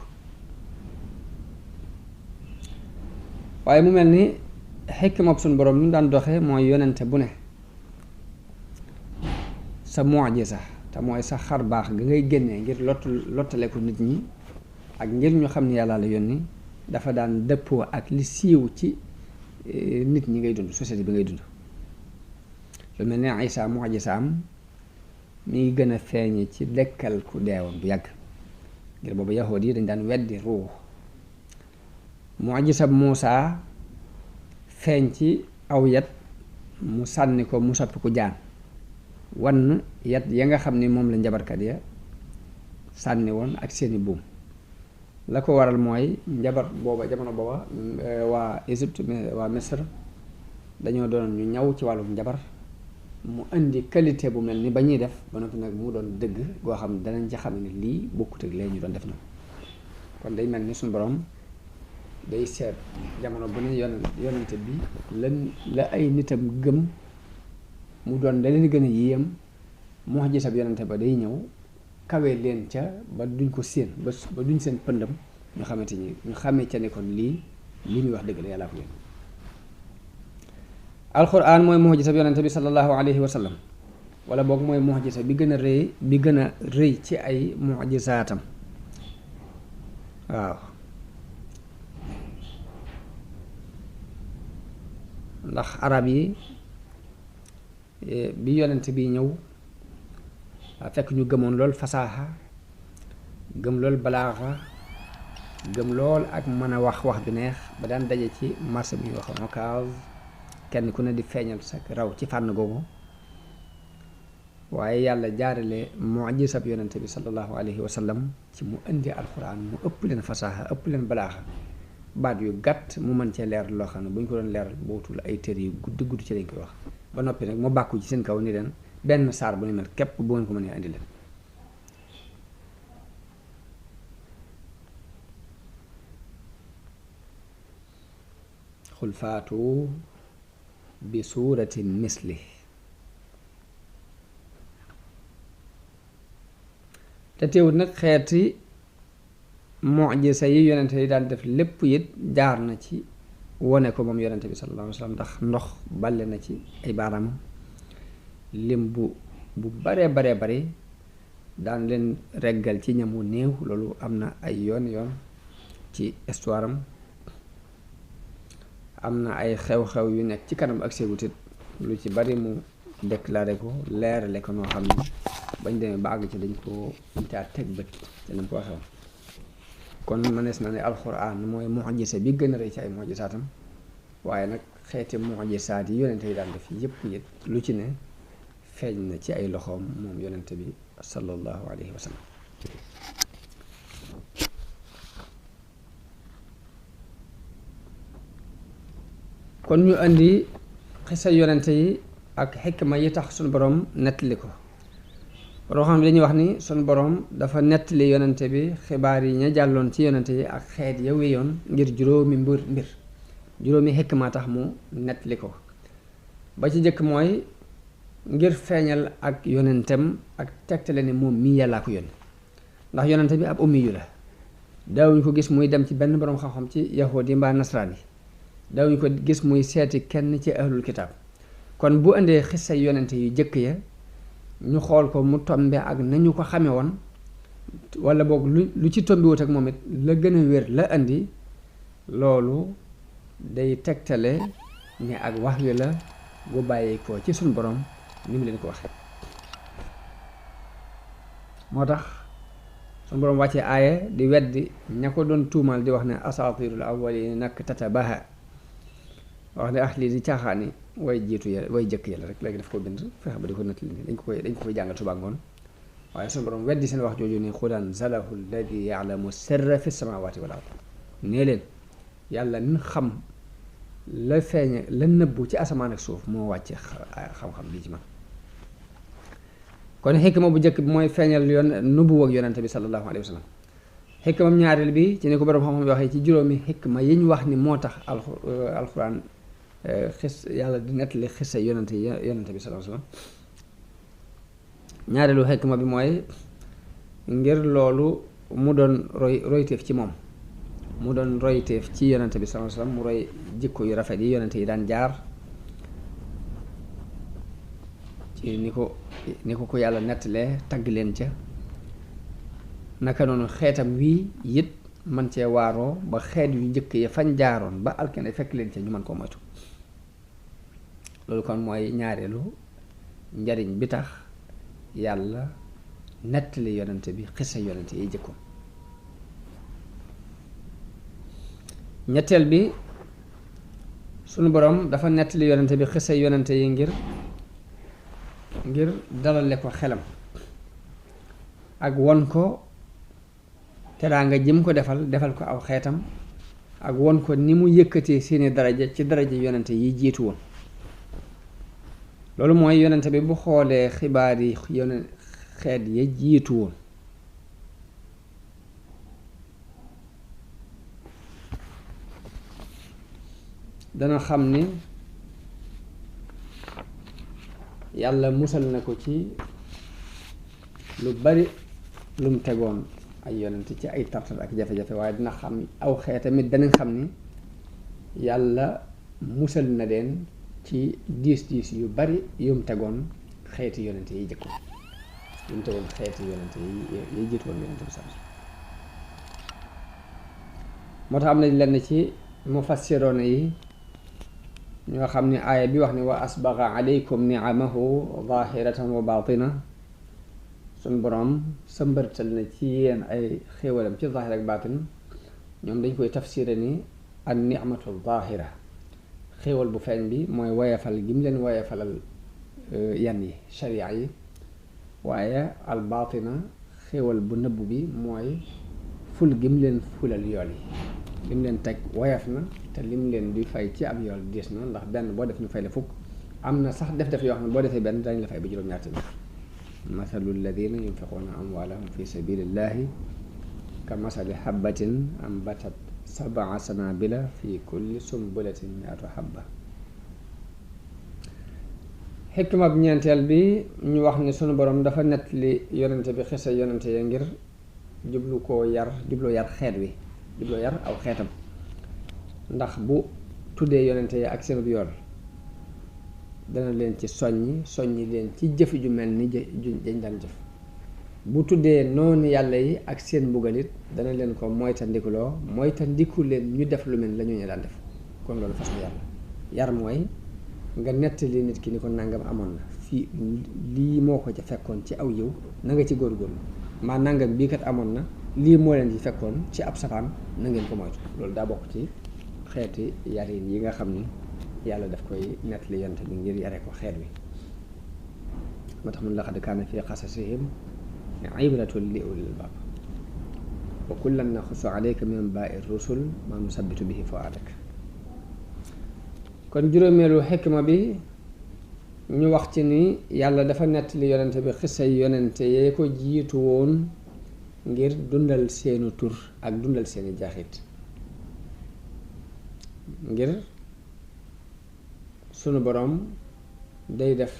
waaye mu mel ni xikma suñ boroom ni mu daan doxee mooy yonente bu ne sa mu'jiza te mooy sa xar baax nga ngay génnee ngir lottale ko nit ñi ak ngir ñu xam ne yàlla la yónni dafa daan dëppoo ak li siiw ci nit ñi ngay dund société bi ngay dund lu mel ne Isaa mu'jizaam mi ngi gën a feeñe ci dekkal ku deewoon bu yàgg ngir boobu yahood yi dañ daan weddi ruux mu'jizaam Muusaa feeñ ci aw yat mu sànni ko mu soppi ku jaan wan yat ya nga xam ni moom la njabarkat ya sànni woon ak seeni buum la ko waral mooy njabar booba jamono booba waa Égypte waa Misr dañoo doon ñu ñaw ci wàllum njabar mu indi qualité bu mel ni ba ñuy def ba noppi nag mu doon dëgg goo xam ne danañ ci xam ne lii bokkut ak lee ñu doon def na kon day mel ni suñu borom day seet jamono bu ne yonente bi la ay nitam gëm mu doon da leen gën a yéem mu'jiza bi yonente ba day ñëw kawe leen ca ba duñ ko séen ba duñ seen pëndam ñu xamante ni ñu xamee ca ne kon lii muy wax dëgg la yàllaa ko yéen alquran mooy mu'jiza bi yonente bi sallallahu alayhi wa sallam wala boog mooy mu'jiza bi gën a rëy ci ay mu'jizaatam waaw ndax arab yi bi yonente bi ñëw fekk ñu gëmoon lool fasaaxa gëm lool balaaxa gëm lool ak mën a wax bi neex ba daan daje ci marché bi ñuy wax Ocass kenn ku ne di feeñal sa raw ci fànn googu waaye yàlla jaarale mu'jizab yonente bi sallallahu alayhi wa sallam ci mu indi alquran mu ëpp leen fasaaxa ëpp leen balaaxa baat yu gàtt mu mën cee leer loo xam ne bu ñu ko doon leeral bootul ay téere yu gudd ci lañ koy wax ba noppi nag mu bàkku ci seen kaw ni leen benn saar bu ne mel képp bu ngeen ko mënee indi leen xul faatu bi suuratin misli te teewut nag xeeti mu'jiza yi yonente yi daan def lépp it jaar na ci wone ko moom yonente bi sallallahu alayhi wa sallam ndax ndox balle na ci ay baaraam lim bu baree bari daan leen reggal ci ñam wu néew loolu am na ay yoon ci histoire am na ay xew-xew yu nekk ci kanam ak séegutit lu ci bari mu déclaré ko leerale ko noo xam ne bañ demee ba àgg ci dañ caa teg bët te nañ ko waxee kon mënees na ne alxuraan mooy mu'jiza bi gën a rëy ci ay mu'jizaatam waaye nag xeeti mu'jizaat yi yonente yi daan def yépp it lu ci ne feeñ na ci ay loxoom moom yonente bi sallallahu alayhi wa sallam kon ñu andi xisa yonente yi ak xikma yi tax suñu borom nettali ko boo xam ne dañuy wax ni suñu borom dafa nettali yonente bi xibaar yi ña jàlloon ci yonente yi ak xeet ya wéyoon ngir juróomi mbir juróomi xikma tax mu nettali ko ba ci jëkk mooy ngir feeñal ak yonentem ak tegtale ni moom mii yàllaa ko yónni ndax yonente bi ab ummi yu la daawuñ ko gis muy dem ci benn borom xam-xam ci yahudi mbaa nasraan yi daawuñ ko gis muy seeti kenn ci ahlul kitaab kon bu indee xissa yonente yu jëkk ya ñu xool ko mu tombe ak nañu ko xame woon wala boog lu ci tombiwut ak moom it la gën a wér la indi loolu day tegtale ni ak wax yu la bu bàyyi ko ci suñ borom ni mu leen ko waxee moo tax suñ borom wàccee aaya di weddi ña ko doon tuumal di wax ne asatirul awwalin nag tatabaha wax ne lii di caaxaani way jiitu ya way jëkk yàlla rek léegi daf ko bind fexe ba di ko nettali dañ ko koy jàngal suba ngoon waaye suñu borom weddi seen wax jooju ni xul anzalahu alladi ya'lamu sirra fi samawati wal ard nee leen yàlla min xam la feeñe la nëbbu ci asamaan ak suuf moo wàcce xam-xam bii ci man kon xikma bu njëkk bi mooy feeñal nubuwa ak yonente bi sallallahu alayhi wa sallam xikmam ñaareel bi ci ni ko borom xam-xam yi waxee ci juróomi xikma yi ñu wax ni moo tax alxuraan yàlla di nettali xisa yonente bi sallallahu alayhi wa sallam ñaareelu xikma bi mooy ngir loolu mu doon royteef ci moom mu doon royteef ci yonente bi sallallahu alayhi wa sallam mu roy jikko yu rafet yi yonente yi daan jaar ci ni ko yàlla nettalee tagg leen ca naka noonu xeetam wii it man cee waaroo ba xeet yu njëkk ya fañ jaaroon ba alkane fekk leen ca ñu mën koo moytu loolu kon mooy ñaareelu njariñ bi tax yàlla nettali yonente bi xisa yonente yi jëkkoon ñetteel bi sunu borom dafa nettali yonente bi xisa yonente yi ngir dalale ko xelam ak won ko teraanga jëm ko defal ko aw xeetam ak won ko ni mu yëkkatee seeni daraja ci daraja yonente yi jiitu woon loolu mooy yonente bi bu xoolee xibaar yi xeet ya jiitu woon dana xam ni yàlla musal na ko ci lu bari lum tegoon ay yonente ci ay tartar ak jafe-jafe waaye dina xam aw xeetamit danañ xam ni yàlla musal na leen ci diis yu bari yum tegoon xeeti yonente yi jëkkoon yum tegoon xeeti yonente yi jiitu woon yonente bi sax moo tax am nañ lenn ci mufassiroon yi ñoo xam ne aaya bi wax ni wa asbaga alaykum ni'amahu zahiratan wa batina suñ boroom sëmbërtal na ci yéen ay xéewalam ci zahir ak batin ñoom dañ koy tafsire ni an ni'matu zahira xéewal bu feeñ bi mooy woyefal gi mu leen woyefalal yan yi sharia yi waaye al batina xéewal bu nëbb bi mooy ful gi mu leen fulal yool yi li mu leen teg woyef na te li mu leen di fay ci ab yool diis na ndax benn boo def ñu fay la fukk am na sax def yoo xam ne boo defee benn dañ la fay ba juróom-ñaar tamit mathalu alladina yunfiquuna amwaalahum fi sabilillahi ka masali habbatin ambatat sab'a sanabila fi kulli sumbulatin mi'atu habba xikma bi ñeenteel bi ñu wax ni sunu borom dafa nettali yonente bi xisa yonente ya ngir jubloo yar xeet wi jubloo yar aw xeetam ndax bu tuddee yonente ya ak seen yoon dana leen ci soññi leen ci jëf ju mel ni dañ daan jëf bu tuddee noonu yàlla yi ak seen mbugalit dana leen ko moytandiku leen ñu def lu mel la ñu daan def kon loolu façon yar mooy nga nettali nit ki ni ko nangam amoon na fii lii moo ko ca fekkoon ci aw yiw na nga ci góorgóorlu maa nangam bii kat amoon na lii moo leen ci fekkoon ci ab safaan na ngeen ko moytu loolu daa bokk ci xeeti yarin yi nga xam ni yàlla daf koy nettali yonent bi ngir yare ko xeet wi moo tax mun laqad kaana fi qasasihim ibratun li ulil albaab wa kullan naxussu alayka min anbaa'i rusul maa nusabbitu bihi fu'aadak kon juróomeelu xikma bi ñu wax ci ni yàlla dafa nettali yonente bi xisa yonente yee ko jiitu woon ngir dundal seenu tur ak dundal seeni jaaxit ngir sunu boroom day def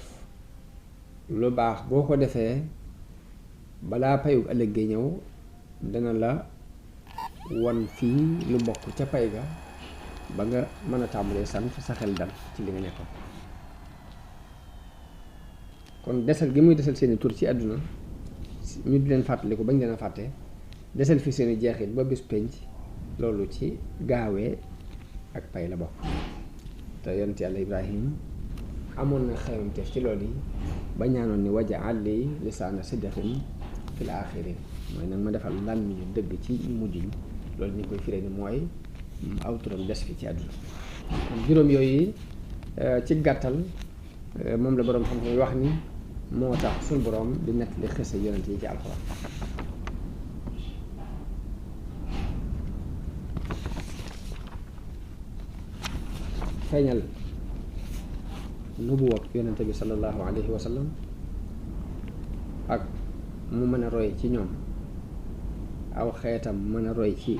lu baax boo ko defee balaa payug ëllëg gi ñëw dana la won fii lu bokk ca pay ga ba nga mën a tàmbalee sant sa xel dal ci li nga nekkoon kon desal gi muy desal seeni tur ci àdduna ñu di leen fàttaliku bañ leen a fàtte desal fi seeni jeexit ba bis penc loolu ci gaawee ak pay la bokk te yonent yàlla Ibrahim amoon na xeymamteef ci loolu yi ba ñaanoon ni waj'al li lisaana sidqin fil aaxirin mooy nag ma defal làmmiñu dëgg ci mujj yi loolu ñu koy firee ni mooy aw turam des fi ci àdduna kon juróom yooyu ci gàttal moom la boroom xam-xam wax ni moo tax suñu boroom di nettali xisa yonent yi ci alxuraan feeñal nubuwat yonente bi sallallahu alayhi wa sallam ak mu mën a roy ci ñoom aw xeetam mën a roy ci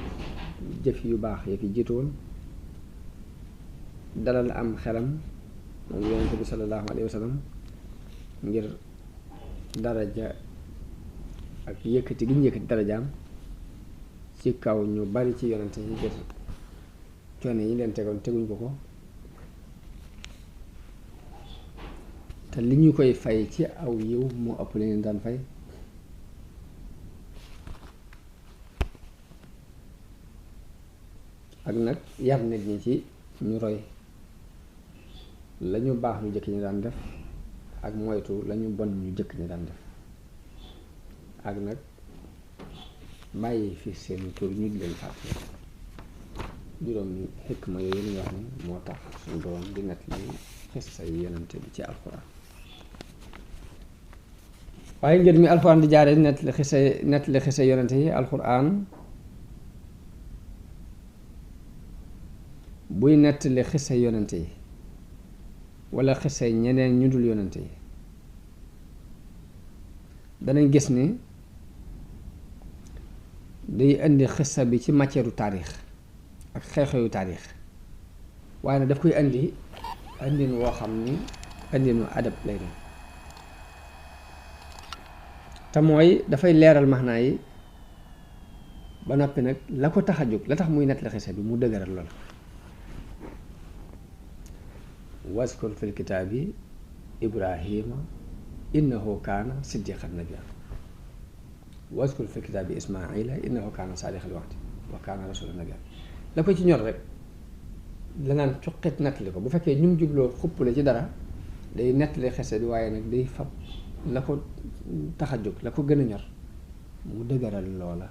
jëf yu baax ya fi jiitu woon dalal am xelam moom yonente bi sallallahu alayhi wa sallam ngir daraja ak yëkkati gi ñu yëkkati darajaam ci kaw ñu bari ci yonente yi ngir coono yi leen tegoon teguñ ko te li ñu koy fay ci aw yiw moo ëpp li leen daan fay ak nag yar nit ñi ci ñu roy lañu baax ñu jëkk ñi daan def ak moytu lañu bon ñu jëkk ñi daan def ak nag bàyyi fi seen tur ñu di leen fàtte juróomi xikma yooyu li nga wax ni moo tax suñu borom di nettali xissa yi yonente bi ci alxuraan waaye ngir mi alxuraan di jaare nettali xissa yonente yi alxuraan buy nettali xissa yonente yi wala xissa ñeneen ñu dul yonente yi danañ gis ni day indi xissa bi ci matière taarix ak xew-xewu taarix waaye nag daf koy indi indin woo xam ni indinu adab lay doon te mooy dafay leeral maxnaa yi ba noppi nag la ko tax a jóg la tax muy nettali xisa bi mu dëgëral lool waskur fil kitaabi ibrahima innahu kaana siddiqan nabiyya waskur fil kitaabi ismaila innahu kaana saadiqal wa'di wa kaana rasulan nabiyya la ko ci ñor rek la naan cuqit nettali ko bu fekkee ñu mu jubloo xuppule ci dara day nettali xese bi waaye nag day fab la ko tax a jóg la ko gën a ñor mu dëgëral loola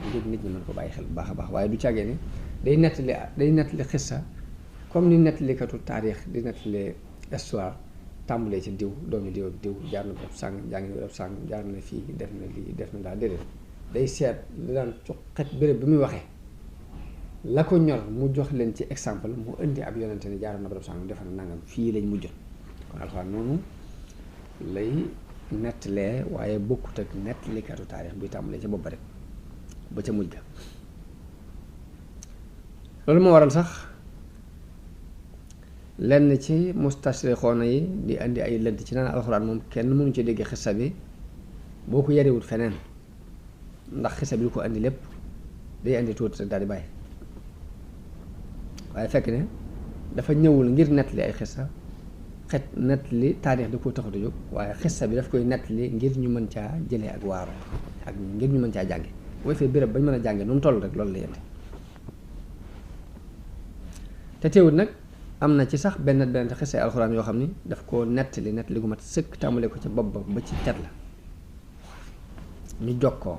ngir nit ñi mën ko bàyyi xel bu baax a baax waaye du càggee ni day nettali xissa comme ni nettalikatu taarix di nettali histoire tàmbalee ci diw doomi diw ak diw jaar na barab sàng jàngi barab sàng jaar na fii def na lii def na daal déedéet day seet li daan cuqit béréb bi muy waxee la ko ñor mu jox leen ci exemple mu indi ab yonente ni jaaroon na barab sàng defe na nangam fii lañ mujjoon kon alxuraan noonu lay nettalee waaye bokkut ak nettalikatu taarix buy tàmbalee ca bopp rek ba ca mujj ga loolu moo waral sax lenn ci mustashrixoona yi di indi ay lënt ci naan alxuraan moom kenn mënu ci dégg xissa bi boo ko yarewut feneen ndax xissa bi lu ko indi lépp day indi tuuti rek daal di bàyyi waaye fekk ne dafa ñëwul ngir nettali ay xissa nettali taarix da koo taxut a jóg waaye xissa bi daf koy nettali ngir ñu mën caa jëlee ak waaro ak ngir ñu mën caa jànge booy fee béréb bañ mën a jànge nu mu toll rek loolu la yente te teewut nag am na ci sax benn xissa alxuraan yoo xam ni daf koo nettali gu mat sëkk tàmbale ko ca bopp ba ci cat la ñu jokkoo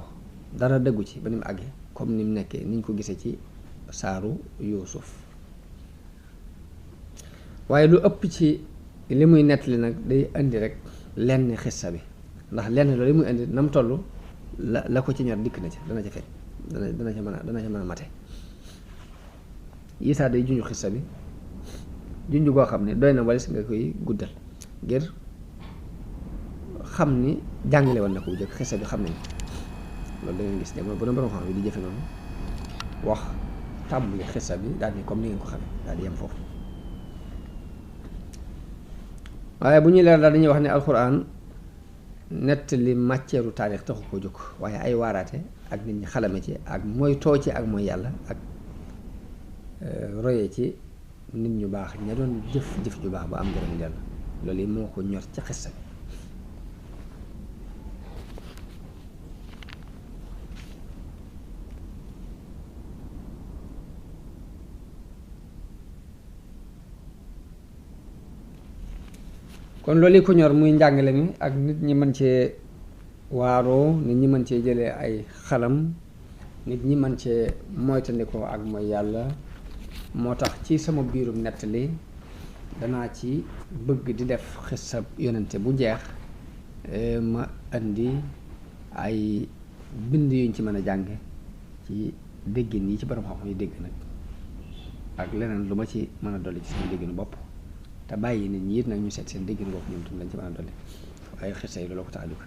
dara dëggu ci ba ni mu àggee comme ni mu nekkee niñ ko gisee ci saaru Yuusuf waaye lu ëpp ci li muy nettali nag day indi rek lenn xissa bi ndax lenn loolu li muy indi na mu toll la ko ci ñor dikk na ci dana ca feeñ dana ca mën a mate Isaa day junju xissa bi junju goo xam ne doy na walis nga koy guddal ngir xam ni jàngale woon na ko bu jëkk xissa bi xam nañ loolu da ngeen gis jamono bu doon borom xam bi di jëfe noonu wax tàmbali xissa bi daal ni comme ni ngeen ko xamee daal di yem foofu waaye bu ñuy leer daal dañuy wax ne alxuraan nettali matière taarix taxu koo jóg waaye ay waaraate ak nit ñi xalame ci ak mooy too ci ak mooy yàlla ak roye ci nit ñu baax ña doon jëf ju baax ba am ngërëm yàlla loolu yi moo ko ñor ci xissa bi kon loolu yi ko ñor muy njàngale mi ak nit ñi mën cee waaroo nit ñi mën cee jëlee ay xalam nit ñi mën cee moytandikoo ak mooy yàlla moo tax ci sama biirum nettali danaa ci bëgg di def xissa yonente bu jeex ma indi ay bind yuñ ci mën a jànge ci déggin yi ci borom xam-xam yi dégg nag ak leneen lu ma ci mën a dolli ci sama dégginu bopp te bàyyi nit ñi it nag ñu seet seen déggin bopp ñoom tam lañ ci mën a dolli waaye xissa yi loolu ko tax a jóg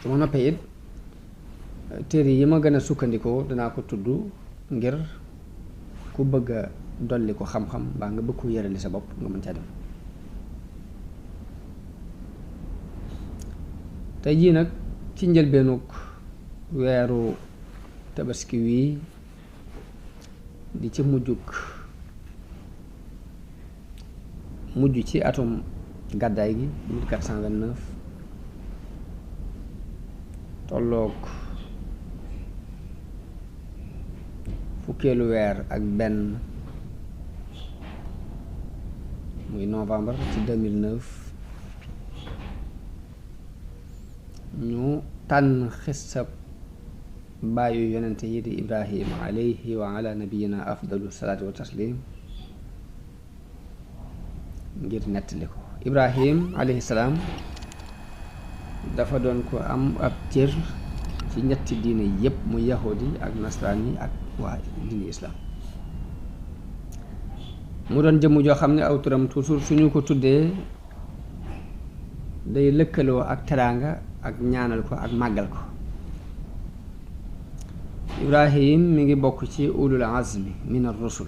su ma noppee it téere yi ma gën a sukkandikoo danaa ko tudd ngir ku bëgg a dolli ko xam-xam mbaa nga bëgg ko yërali sa bopp nga mën caa dem tey jii nag ci njëlbeenug weeru tabaski wii di ci mujj ci atum gàddaay gi 1429 tolloog fukkeelu weer ak benn muy novembre ci 2009 ñu tànn xissab bàyyu yonente yi di Ibrahim alayhi wa ala nabiyina afdalu salaatu wa taslim ngir nettali ko Ibrahim alayhi salaam dafa doon ko am ab cër ci ñetti diine yépp mu yahudi ak nasraan yi ak waa diine islam mu doon jëmm joo xam ne aw turam toujours suñu ko tuddee day lëkkaloo ak teraanga ak ñaanal ko ak màggal ko Ibrahim mi ngi bokk ci ulul azmi min ar-rusul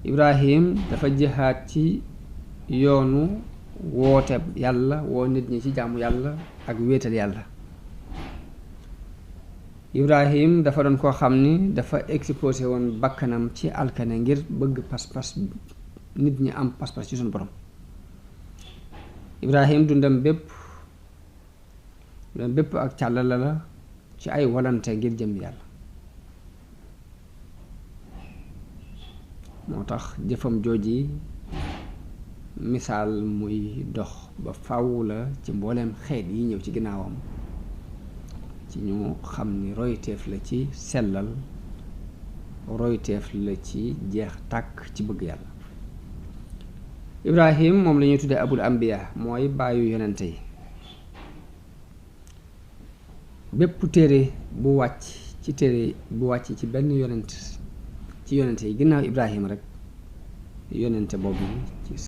Ibrahim dafa jihaad ci yoonu woote yàlla woo nit ñi ci jaamu yàlla ak wéetal yàlla Ibrahim dafa doon koo xam ni dafa exposé woon bakkanam ci alkane ngir bëgg pas-pas nit ñi am pas-pas ci suñu borom Ibrahim dundam bépp ak càllala la ci ay walante ngir jëm yàlla moo tax jëfam jooji misaal muy dox ba faw la ci mbooleem xeet yi ñëw ci ginnaawam ci ñu xam ni royteef la ci sellal royteef la ci jeex tàkk ci bëgg yàlla Ibrahim moom la ñuy tuddee abul ambiya mooy bàyyu yonente yi bépp téere bu wàcc ci benn yonent ci yonente yi ginnaaw Ibrahim rek yonente boobu ci